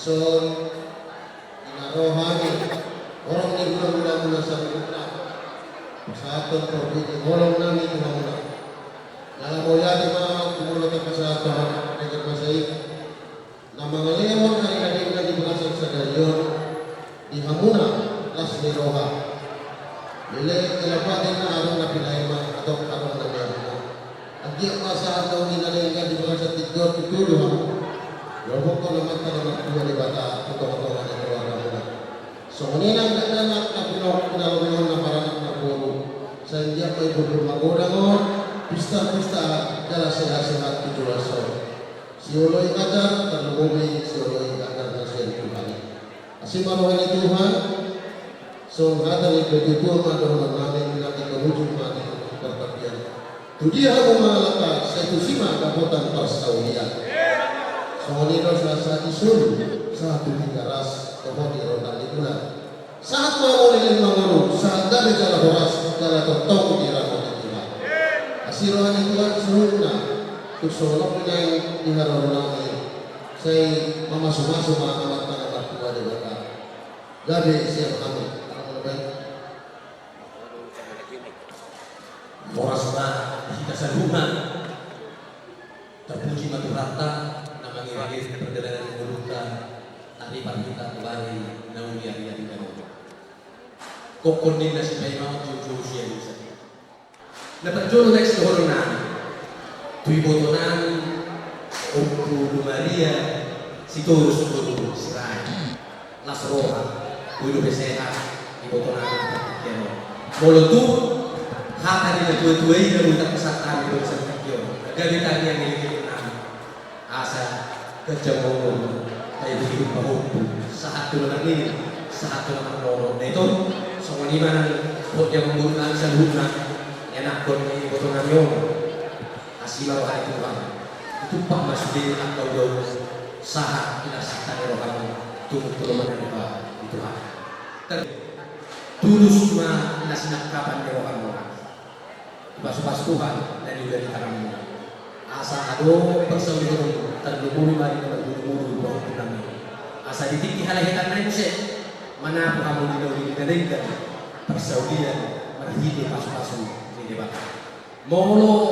Dison, di na ro hami, horong ni hulahula muna saluhutna, pasahathon parbue ni holong nami tu hamuna. Jala mauliate ma tu molo tapasahat tu hamuna na masa i, na mangalehon ari na denggan di bagasan sadari on di hamuna las ni roha. Leleng jala patik na adong na pinaima atau adong na niaduhon. Anggiat ma sahat naung i na denggan di bagasan tingki on tutu do hamu. Dohonon ni Amanta na martua Debata tu tongatonga ni keluargamuna. Songon i nang dakdanak na pinarrohahon na maranak na boru. Sai anggiat ma i boru magodang on, pistapista jala sehatsehat tu joloan on. Sioloi ajar, tarlumobi sioloi ajar na sian Tuhan i. Asi ma roha ni Tuhan, songon hata ni natuatua ma dohonon nami, pinantikhon ujung ma di partingkian. Tu dia hamu mangalangka, sai tusi ma dapotan parsaulian. Songon i do sahat-sahat ni solu, sahat tu Tigaras, dohot di rondang ni bulan. Sahat ma hamu leleng mangolu, sahat gabe jala horas, jala tongtong diramoti Tuhan. Asi roha ni Tuhan saluhutna, tung songon on pe naeng di haroro nami, sai mamasumasu ma Amanta na martua Debata. Gabe sian hamu, hamu na baen. Horas ma di hita saluhutna. Terpuji ma Tuhanta, na mangiringiring pardalanan ni ngolunta, ari parhita tu ari na uli ari na tinggal on. Gokhon ninna sipaimaon, joujou sian i. Na parjolo naeng sidohonon nami tu iboto nami, Ompu Lumaria Sitorus boru Sirait. Las roha, boi dope sehat iboto nami di tingki on. Molo tung hata ni natuatua i na boi tapasahat hami di bagasan tingki on, gabe tangiang ni leleng nami. Asa ganjang ma umur, tai boi pahompu, sahat tu na marnini, sahat tu na marnono. Na ito, songon i ma nang hot ni amangboru nami saluhutna, ianakhon ni iboto nami on. Asi ma roha ni Tuhan, ditumpak ma sude angka ulaon, sahat pinarsinta ni rohana, tumuk tolu ma na di Tuhan. Ter-, tulus ma na sinangkapan ni rohana. Dipasupasu Tuhan na niula ni tanganmu. Asa adong parsaulian on, tarlumobi ma di na marhulumudu pahompunami. Asa di tingki halahetanna i muse, manapu hamu di na uli di na denggan parsaulian marhite pasupasu ni Debata. Molo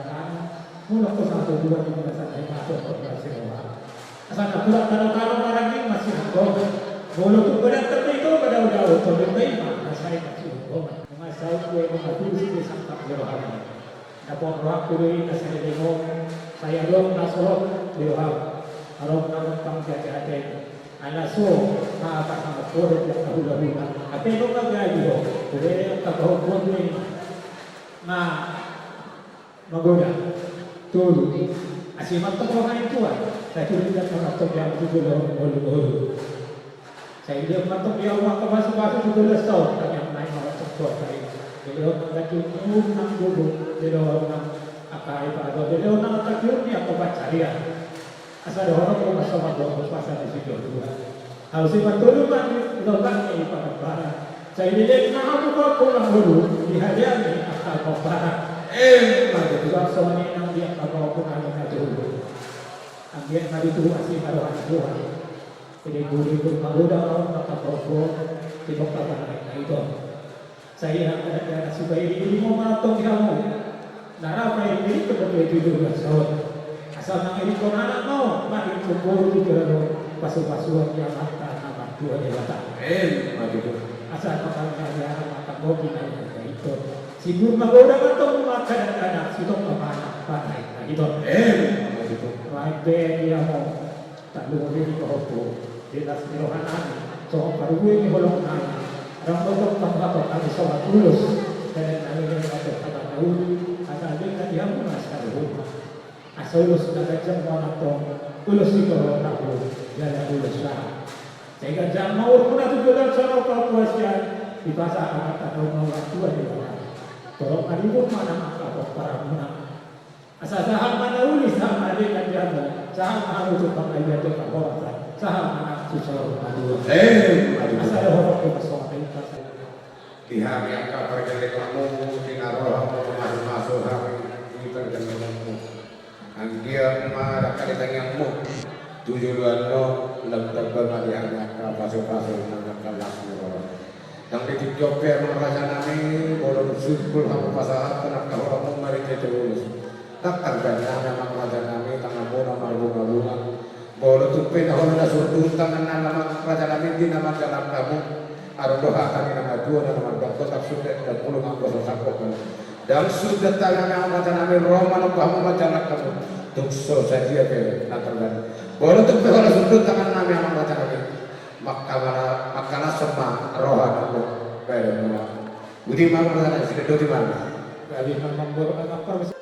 Molo ho sanga tubuan di bagasan na i ma tutu na siroha. Asa na hurang tano-tano maranggi masihanggo. Molo tung badan tano i do badao-dao, tondinta i ma na sai masihanggo. Nunga saut do, nunga tulus do sangkap ni rohana. Dapot rohangku do i na saleleng on. Sai adong na so ro di roham. Adong na gompang di ate-ate. Ala so na pasangaphon di angka hula-hula. Ate nunga gabe ho. Hurang angka pahompu ni na magodang. Tolu. Asi mantong roha ni Tuhan. Sai turinda mantong di hamu tu joloan ngolu-ngolu. Sai dia mantong di hamu angka pasu-pasu tu joloan saut. Tangiang nai mantong Tuhan sai. Dilehon nang tangiang nang gogo. Dilehon nang angka ai pado. Dilehon nang tangiang ni angka pansarian. Asa dohonon ma songon na hupasahat di si Tuhan. Ahu si mantolu ma di lomak ni Parambaran. Sai dilehon nang hamu ma pola ngolu di hadian ni angka pomparan. Emma tutu. Songon i nang di angka pahompu nami na tolu. Anggiat ma tutu asi ma roha ni Tuhan. Jadi budi pun magodang on angka pahompu. Di bongka panai na ito. Sai hata na suka iri-iri ma mantong di hamu. Na ra ma iri-iri tu boru tu joloan saut. Asal mangiringhon anak ma, mangiringhon boru tu joloan pasu-pasuon ni Amanta na martua Debata. Emma tutu. Asal mangiringhon anak ma, tanggoki na ito. Simbur magodang antong ma kadang-kadang, sitongka ma na patai na hiton. Emma tutu. Baen pe di hamu, tarlumobi di pahompu, di las ni rohanami, songon parbue ni holongnami, rap do tongtong ma hami songon ulos, dalan nami, dalan na uli, asa boi di hamu na saluhutna. Asa ulos na ganjang ma antong, ulos sitorop tahu, jala ulos raha. Sai ganjang ma umurmuna tu joloan on, songon parpuasna, dipasahat Amanta na martua Debata. Torop ma di umur ma na mangkapok paramuna. Asa sahat ma na uli, sahat ma na denggan di hamu, sahat ma hamu tu panggabean dohot parhorasan, sahat ma na tu saur matua. Eh, aduh. Asa dohot tu songon i. Di hami angka parjolo, di na ro hamu mamasumasu hami di parjolo. Anggiat ma dangka di tangiangmu tu joloan on, lam tamba ma di hami angka pasupasu nang angka las ni roha. Nang di tingki on pe amang rajanami, molo dung sungkul hamu pasahathon angka horamu marhite ulos, nang tarbaen nami amang rajanami tanganmuna marbungabunga. Molo tung pe na holan na surdut tangannami amang rajanami di na manjalang hamu, adong do hata ni na matua na mandok, ndang sundat ndang bulung anggo so sangkop hamu. Ndang sundat tanganna amang rajanami ro manomba hamu manjalang hamu. Tung so sadia pe na tarbaen. Molo tung pe holan surdut tangannami amang rajanami, mangkala-, mangkalashon ma roha nang badanmuna. Boti ma amang rajanami, sidok boti ma. Gabe ma mamboan angka parmisi.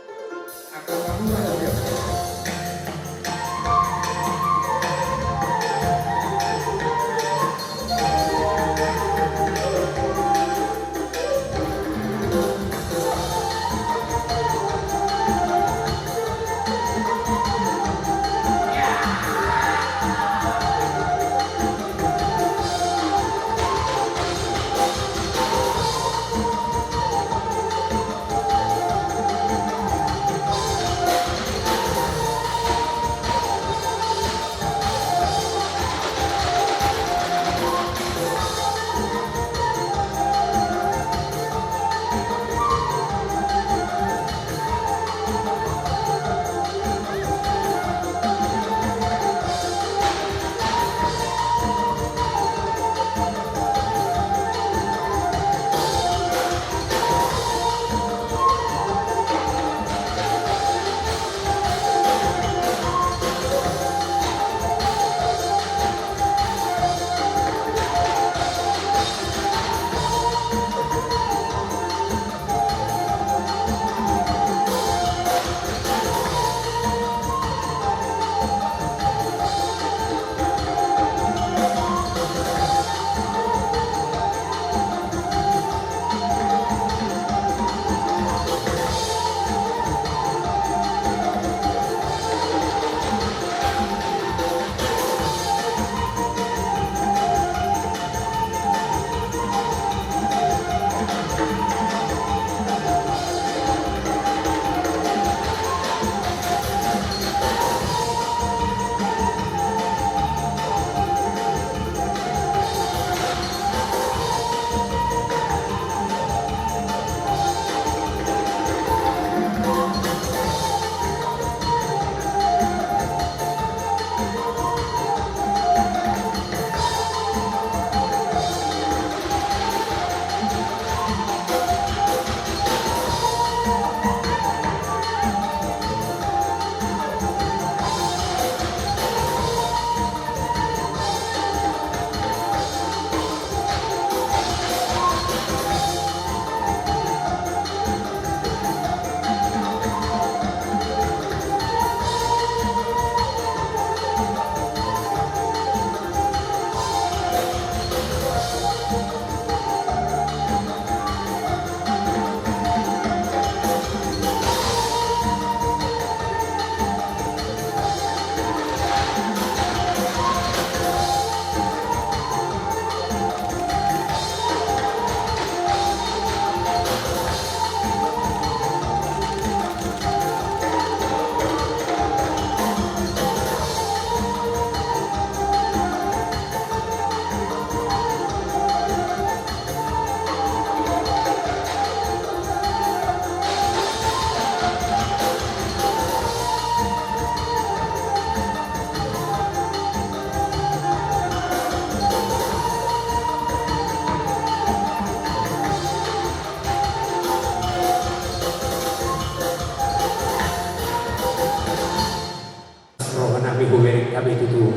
Hami tutu,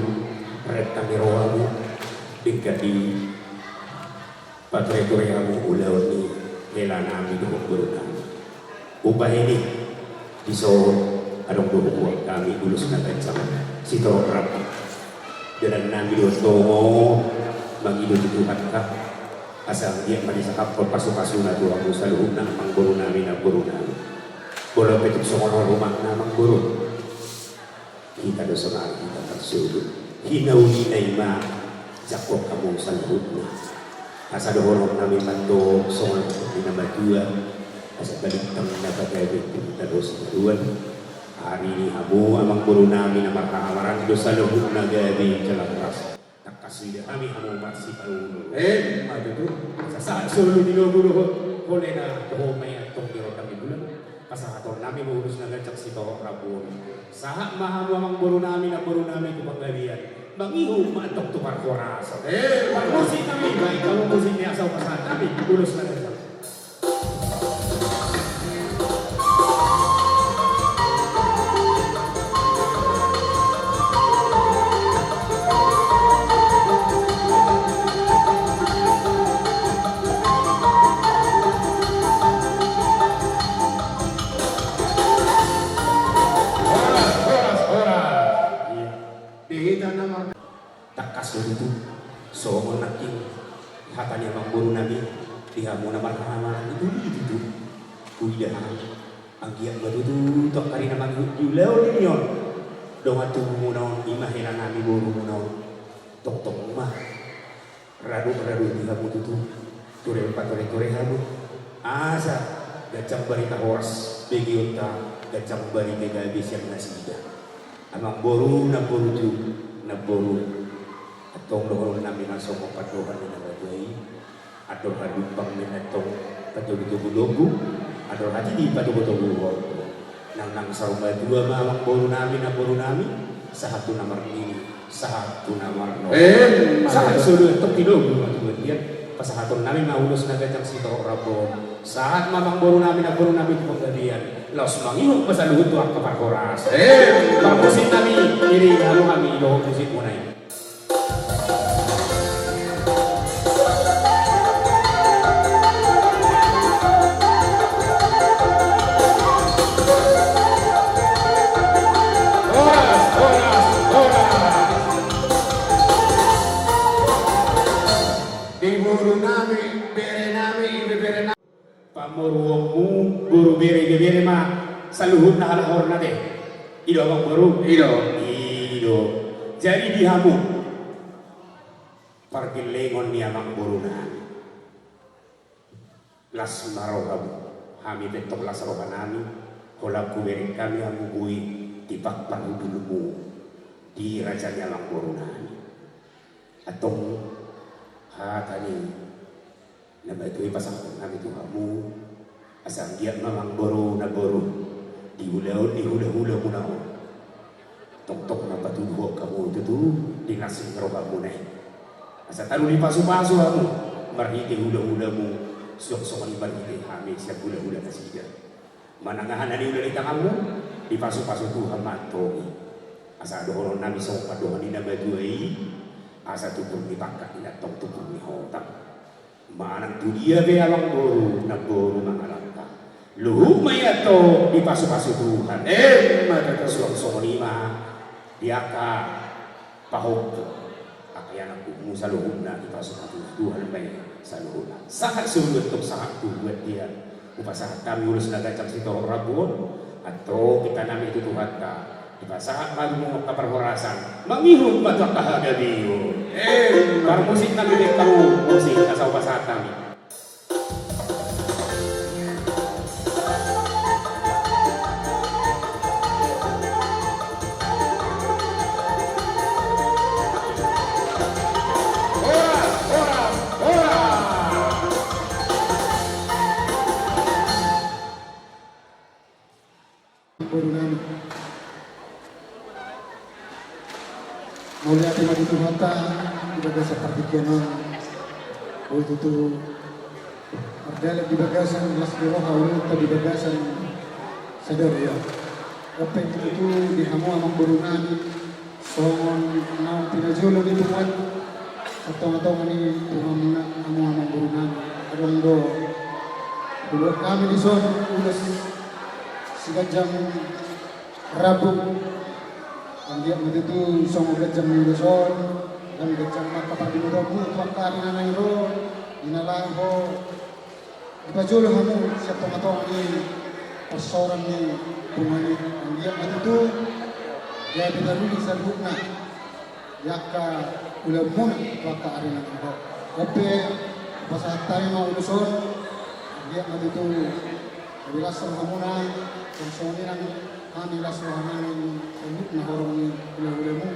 rap nami rohamu, denggan dipatureture hamu ulaon ni hela nami dohot boru nami. Umbahen i, dison adong do hubuan hami ulos na ganjang sitorop rambu. Dalan nami do songon mangido tu Tuhanta, asa anggiat ma disangkaphon pasupasuna tu hamu saluhutna amangboru nami, namboru nami. Molo pe tung songon on rumangna amangboru, hita do sonari hita marsogot. Hinaulina i ma jangkon hamu saluhutna. Asa dohonon nami ma tong songon na matua, asa balintang na pagabe tu hita do sitaruan. Ari ni hamu amangboru nami na marhahamaranggi do saluhutna gabe jala horas. Tangkas huida hami hamu marsipaulu. Emma tutu. Sasahat solu ni lobu dohot holena, toho ma i antong di rondang ni bulan. Pasahaton nami ma ulos na ganjang sitorop rambu on. Sahat ma hamu amangboru nami, namboru nami tu panggabean. Mangihut ma antong tu parhorasan. Emma. Parmusik nami, baen hamu musik ni asa hupasahat hami ulos na ganjang. Horas, horas, horas. Iya. Di hita na mar- Tangkas do tutu songon nangkin hata ni amangboru nami, di hamu na marhahamaranggi, uli tutu. Huida hami, anggiat ma tutu tu angka ari na mangihut di ulaon ni on dongan tubumuna on, i ma hela nami, borumuna on. Tongtong ma radu-radu di hamu tutu, ture, pature-ture hamu, asa ganjang barita horas begeonta, ganjang barita gabe sian nasida. Amangboru, namboru tu namboru, antong dohonon nami ma songon pandohan ni na matua i: Andor hadumpang ma antong patogu-togu lombu, andor hatiti patogu-togu horbo. Nang, nang saur matua ma amangboru nami, namboru nami, sahat tu na marnini, sahat tu na marnono. Emma tutu. Sahat solu antong di lombu ma tu bontean, pasahaton nami ma ulos na ganjang sitorop rambu on. Sahat ma amangboru nami, namboru nami tu panggabean. Laos mangihut ma saluhut tu angka parhorasan. Emma. Parmusik nami, iringi hamu hami dohot musik muna i. Horas, horas, horas. Di boru nami, bere nami, ibebere nami. Pamoruonmu, boru, bere, ibebere ma saluhutna halak horna be. I do amangboru? I do. I do. Jadi di hamu pargellengon ni amangboru nami, las ma rohamu. Hami pe antong las roha nami, holan hubereng hami hamu boi di pangparhundulmu di raja ni amangboru nami. Antong hata ni na matua i pasahaton nami tu hamu, asa anggiat ma amangboru, namboru, di ulaon ni hula-hulamuna on, tongtong ma patuduhon hamu tutu di las ni rohamuna i. Asa tano dipasu-pasu hamu marhite hula-hulamu, suang songon i marhite hami sian hula-hula nasida. Manang aha na niula ni tanganmu, dipasu-pasu Tuhan ma antong i. Asa dohonon nami songon pandohan ni na matua i: Asa tumpul ni pangkat i antong tumpul ni hotang. Manang tu dia pe amangboru, namboru mangalangka, luhut ma i antong dipasu-pasu Tuhan. Emma tutu. Suang songon i ma di angka pahompu, angka ianakhonmu saluhutna, dipasu-pasu Tuhan ma i saluhutna. Sahat solu antong, sahat tu bontean, hupasahat hami ulos na ganjang sitorop rambu on. Antong pinta nami tu Tuhanta, dipasahat ma hamu angka parhorasan, mangihut ma tu angka hagabeon. Emma. Parmusik nami, baen hamu musik asa hupasahat hami. Horas, horas, horas. Boru nami. Mauliate ma di Tuhanta di bagasan partingkian on. Boi tutu mardalan di bagasan las ni roha, ulaonta di bagasan sadari on. Dohot pe tutu di hamu amangboru nami, Songon naung pinajolo ni punguan sian tongatonga ni punguan muna, hamu amangboru nami, adong do huboan hami dison ulos siganjang rambu. Anggiat ma tutu songon ganjang ni ulos on, dan ganjang ma angka pardibotoanmu tu angka ari na naeng ro, di na laho dipajolo hamu sian tongatonga ni parsaoran ni punguan i. Anggiat ma tutu gabe taruli saluhutna di angka ulaonmuna tu angka ari na naeng ro. On pe, hupasahat hami ma ulos on, anggiat ma tutu gabe las rohamuna, songon i nang hami las roha nami saluhutna horong ni ulaulamu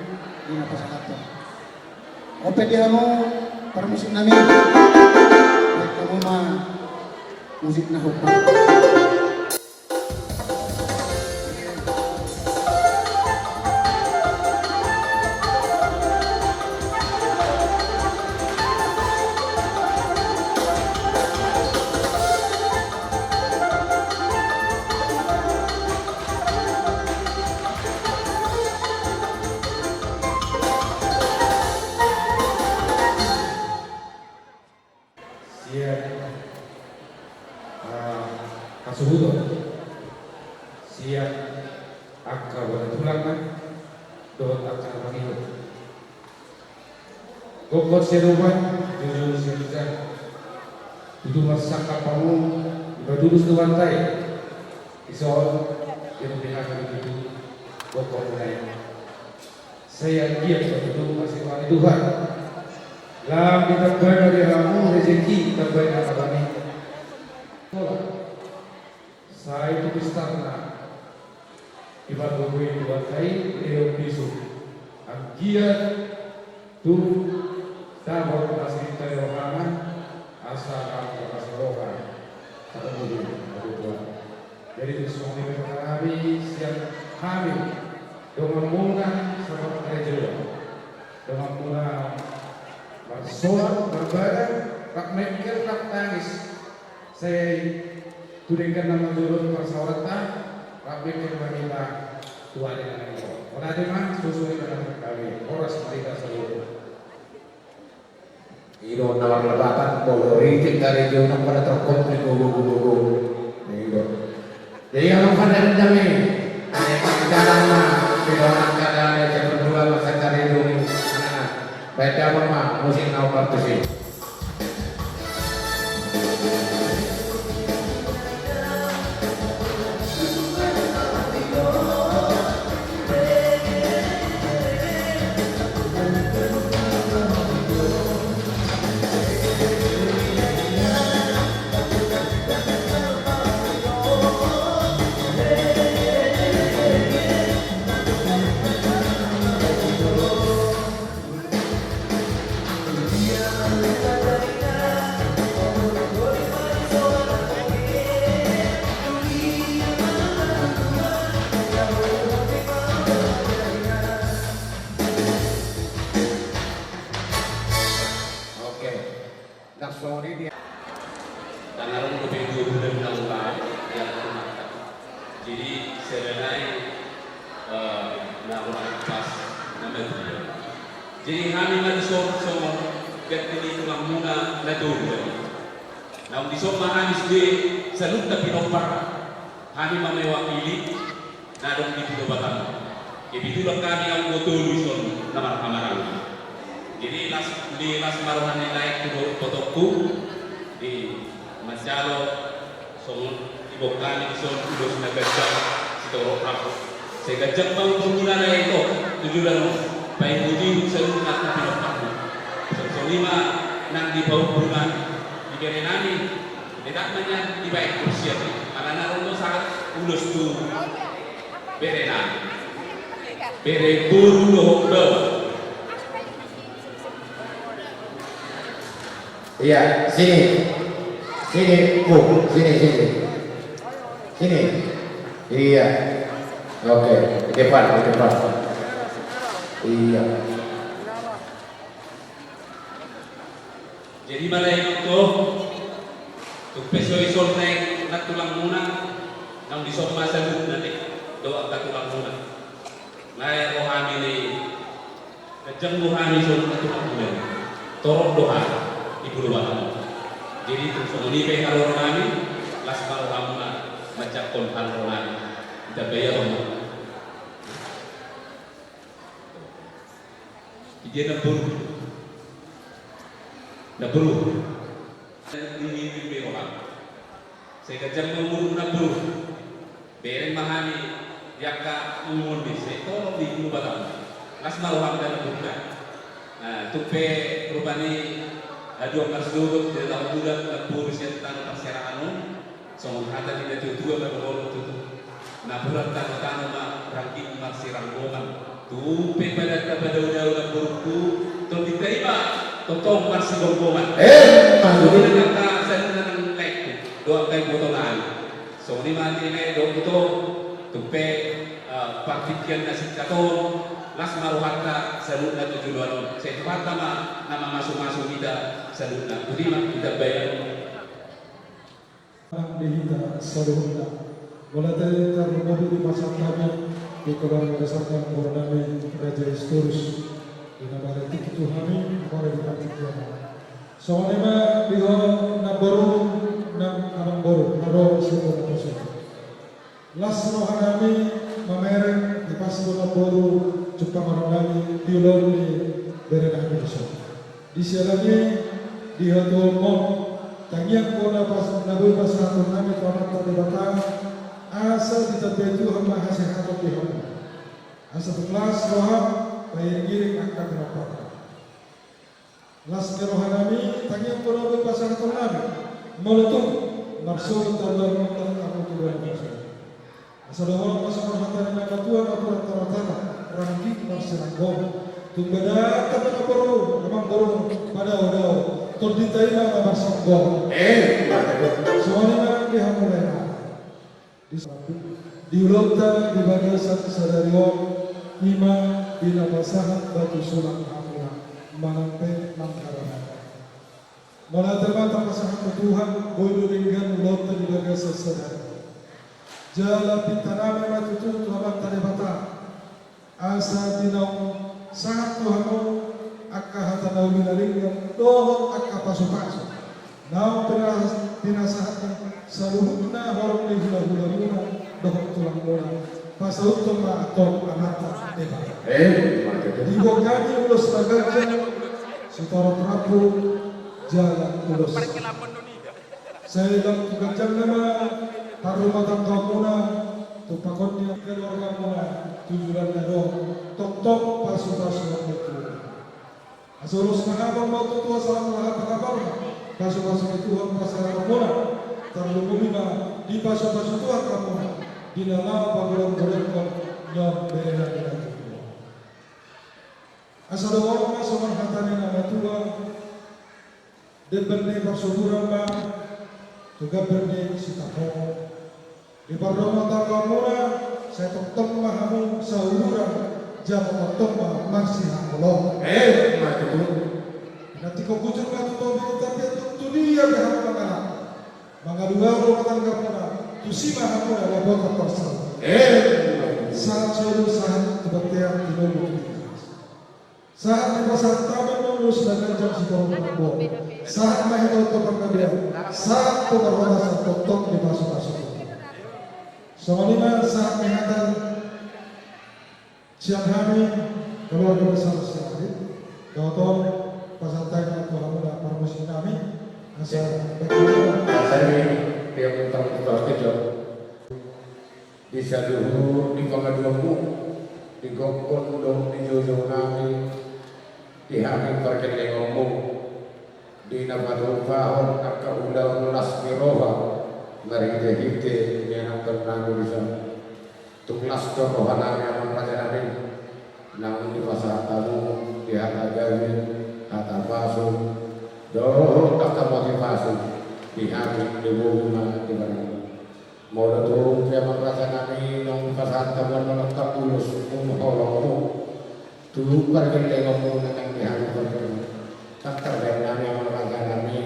di na pasahathon. On pe di hamu parmusik nami, baen hamu ma musik na hombar. Sian, ah, hasuhuton sian angka bona tulangna dohot angka na mangihut. Gokhon sian upa, jujur sian ija. Tutu marsangkap hamu, dipatulus Tuhanta i. Dison, di rumah kami tutu, gokhon mulai. Sai anggiat ma tutu asi ni Tuhan. Lam ditamba ma di hamu rejeki, tamba ma di hamu. Sai tu pistarna. Dipargogoi Tuhanta i, didok bisuk. Anggiat tung dapot asi ni rohana, asa lam marasi roha. Satu minggu, satu bulan. Jadi, tung songon i ma hami, sian hami donganmuna saparkarejoan. Donganmuna marsoal, marbadar, rap mengkel, rap tangis. Sai tu denggan na manjolo tu parsaoranta, rap mengkel ma hita tu ari na naeng ro. Mauliate ma, suksuk ma hita. Horas ma hita saluhut. I do na marlapatan, molo ritik karejo nang pada terkot ni gogo-gogo. I do. Jadi, amang pande nami, ane pangkalan ma, di dalam keadaan yang berdua masa karejo ni. Nah, baik, apa ma musik na hombar tusi. Oke. Ndang songon i dia. Ndang adong dope dua bulan na ulaon di angka rumahta. Jadi, sebenarnya, eh, na ulaon pas na mati. Jadi, hami ma dison songon ganti ni tulangmuna na tolu tadi. Naung dison ma hami sude saluhutna pinompar. Hami ma mewakili na adong di Pulo Batam. Kebetulan hami anggo tolu dison na marhamaranggi. Jadi las, di las ma roha ni laengku dohot ipotongku, di manjalo songon diboan hami dison ulos na ganjang sitorop rambu. Sai ganjang ma umurmuna lae, ito, tu joloan on, paihutihut saluhutna angka pinomparmu. Songon i ma nang di pahompunami, di berenami. Letak ma nian dibaen kursi i. Alana ro do sahat ulos tu berenami. Bere boru dohot baoa. Iya, sini. Sini, Bu, sini, sini. Sini. Iya. Oke, di depan, di depan. Iya. Jadi, mala i do, tung pe so dison naeng nang tulangmuna, naung dison ma saluhutna, dohot angka tulangmuna. Naeng ro hami ni Ganjang do hami songon na tu Ampulang, torop do hami di Pulo Batam. Jadi tung songon i pe haroronami, las ma rohamuna manjangkon haroronami. Ditambai ma. Idia namboru? Namboru. Di, di, di, di roham. Sai ganjang ma umur namboru. Bereng ma hami di angka umur ni, sai torop di Pulo Batam. Las ma roham da namboru. Nah, tung pe rupani haduan marsogot di tano Pulo Batam, namboru sian tano parserahan on. Songon hata ni natuatua ma dohonon tutu. Napuran tanotano ma rangging marsiranggongan. Tung pe padanta padaodao namborungku, tondinta i ma tongtong marsigomgoman. Eh, songon i nang angka saluhutna nang laengku dohot angka ibotonami. Songon i ma ate, lae dohot ito, tung pe, eh, partingkian na singkat on, las ma rohanta saluhutna tu joloan on. Sai Tuhanta ma na mamasumasu hita saluhutna. Boti ma, ditambai ma. Nang di hita saluhutna. Mauliate tarlumobi dipasahat hami di keluarga besarna borunami Raja Sitorus, di na marhite tu hami, apala di partingkian. Songon i ma di ho namboru nang amangboru, na ro di suku na poso. Las rohanami mamereng, dipasahat tu namboru jumpangan nami di ulaon ni berenami dison. Di siala ni i, di hatuaonmon, tangiangkon na pas, na boi pasahatonnami tu Amanta Debata, asa ditambai Tuhan ma hasehaton di hamu. Asa tung las roham, pairingiring angka pinampangam. Las ni rohanami, tangiangkon na boi pasahatonnami, molo tung marsogot haduan on, hamu tu bona. Asa dohonon ma songon hata ni na matua, napuran tanotano, rangging marsiranggongan. Tung badanta pe namboru, amangboru, padaodao, tondinta i ma na marsiranggongan. Eh, mantap. Songon i ma di hamu lae. Di, di ulaonta di bagasan sadari on, i ma di na pasahat batu sulak hamuna manang pe mangharamati. Mauliate ma tapasahat tu Tuhan, boi do denggan ulaonta di bagasan sadari. Jala pintanami ma tutu tu Amanta Debata, asa di naung sahat tu hamu angka hata na uli na denggan dohot angka pasupasu naung pina-, pinasahatna saluhutna horong ni hulahulamuna dohot tulangmuna. Pasauthon ma antong Amanta Debata. Eh, mantap. Diboan hami ulos na ganjang, sitorop rambu jala ulos. Sai lam tu ganjangna ma parrumatanggaonmuna, tumpakon ni keluargamuna, tu joloan na ro, tongtong pasupasuon ni Tuhan. Asa ulos na habang ma tutu, asa lam na hapalhapalan, pasupasu ni Tuhan pasahatonmuna, tarlumobi ma dipasupasu Tuhan hamuna di na laho pagodanggodangkon ni on berenami na tubu. Asa dohonon ma songon hata ni na matua, demban ni parsyukuran ma tu gambar ni sitaponon. Di parrumatanggaonmuna, sai tongtong ma hamu sahuhuran, jala tongtong ma marsihaholongan. Eh, mantap. Nanti ko bujur ma tu tondi, tapi tu dia pe hamu mangalap, mangalualu rumah tanggamuna, tusi ma hamu na dapotan parsaulian. Eh, mantap. Sahat solu, sahat tu bontean, tu lomo tu tilas. Sahat ma pasahat hami ulos na ganjang sitorop rambu on. Sahat ma hita tu panggabean. Sahat tu parhorasan, tongtong dipasupasu Tuhan. Songon i ma sahat ni hata sian hami keluarga besar Sirait. Dohot on pasahat hami tu hamuna parmusiknami. Asa baik. Asa ni dia pun tamu kita kejot. Di saluhut ni pangaduanmu, di gokhon dohot di joujou nami, di hami pargellengonmu, di na patupahon angka ulaon las ni roha, marhitehite nianakhon nami dison. Tung las do roha nami, amang raja nami, naung dipasahat hamu di hata gabe, hata pasu, dohot angka masipasu, di hami di boru ma di barang. Molo tung pe, amang raja nami, naung pasahat hamu on, molo tung ulos, um, holongmu tu pargellengonmu, nang di hami pargellengonmu, tangkas baen nami, amang raja nami,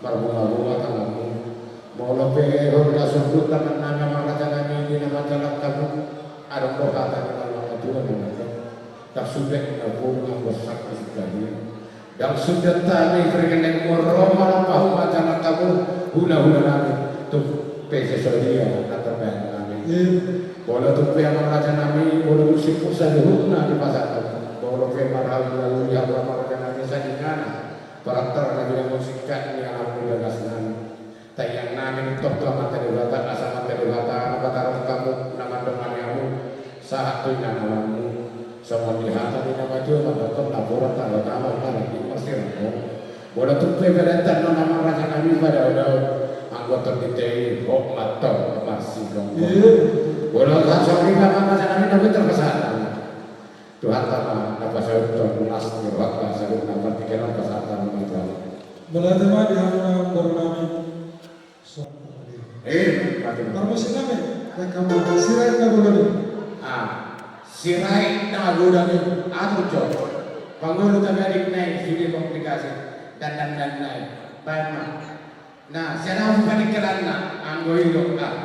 marbungabunga tanganmu. Molo pe hot na sundut tangan nami, amang raja nami, di na manjalang hamu, adong do hata ni na matua, na mandok. Ndang suda na boru anggo sangkis kali. Ndang suda hami berkenan moro manang pahu majalan kamu hula-hula nami. Tung pe sesodia na terbaik nami. Molo tung pe amang raja nami, molo tung simpul saluhutna di pasar. Molo pe marhaul-haul di amang raja nami sadingana. Parantar nami na mangsikak ni anak muda gas nami. Tangiang nami nuntok tu Amanta Debata, asa Amanta Debata na pataruhon hamu, na mandongani hamu, sahat tu inanamonmu. Songon di hata ni na matua mandok, napuran tano tano na lagi masiramo. Molo tung pe berenta non amang raja nami pada udah anggo tong di tei hok matong marsigong. Molo tung songon i amang raja nami na pintor pasahat. Tuhanta ma na pasauthon las ni rohanta saluhutna, partingkian on pasahat ma. Mauliate ma di hamu na boru nami. Eh, mate. Parmusik nami, baik hamu Sirait na Godang i. Ah, Sirait na Godang i. Atur jo. Pangolu tabadik nai sude komplikasi. Dandan-dandan nai. Baik ma. Nah, sian ahu paningkiranna anggo i do, ah,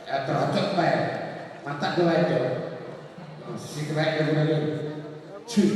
eh, terocok bae. Mantap do bae jo. Sirait na Godang i. Cuy.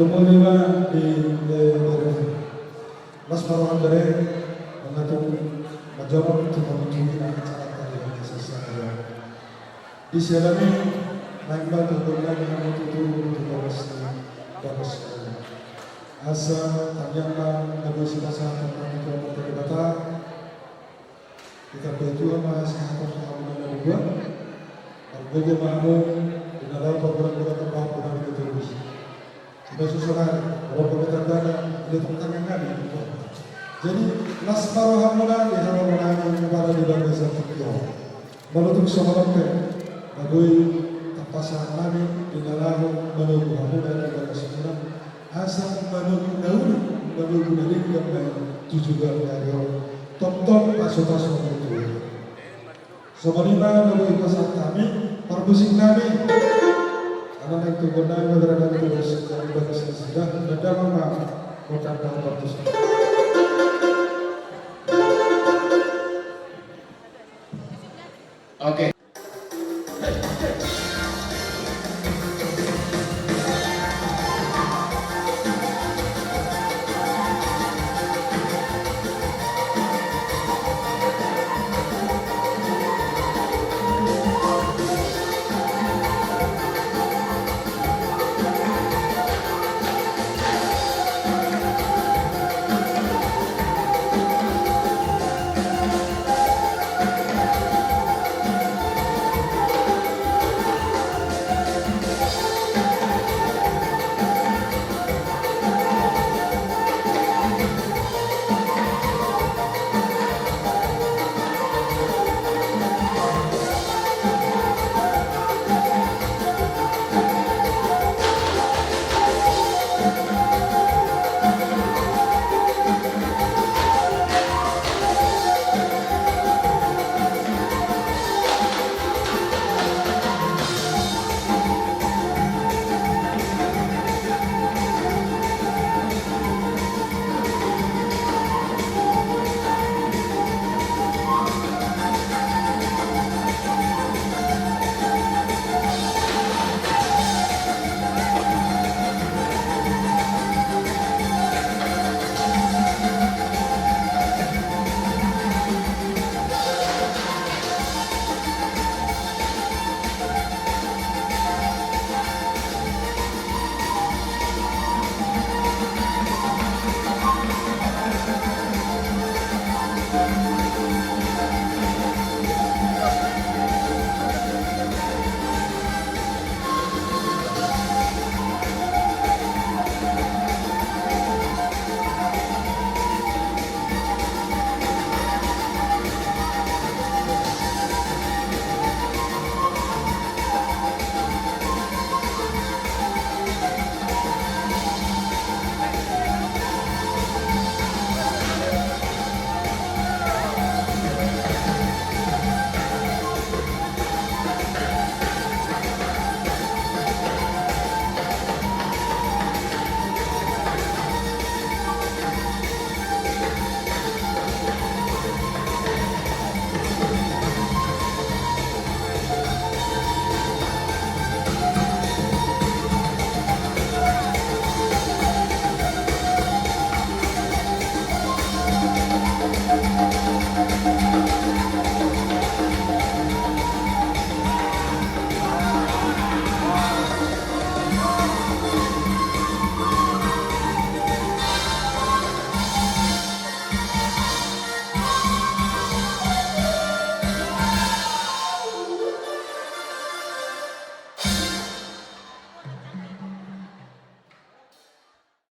Tumuli ma di, eh, bere. Las ma roham bere, mangatur, manjorong tu hamu tu ina acara tadi yang sesa. Di siala ni, naeng ma tu gol nami hamu tutu tu bagas ni, bagas ni. Asa tangiang ma na boi sipasahat nami tu Amanta Debata. Ditambai Tuhan ma hasehatan tu hamu na dua. Margogo ma hamu di na laho parguna-guna, tambahan guna di tubuh. Sudah susah nari, walaupun kita berada di tengah nami. Jadi, las ma rohamuna di haroro nami, kepada di bagasan tingki on. Molo tung songon on pe, na boi tapasahat nami di na laho manogu hamuna di bagas muna, asa manogu na uli, manogu na denggan ma i tu joloan ni ari on. Tongtong pasu-pasu ni Tuhan. Songon i ma na boi pasahat hami, parmusik nami. Ala naeng tu gol nami ma berada di bagas, di bagas nasida, na damang ma, bukan dalam parmusik. Oke.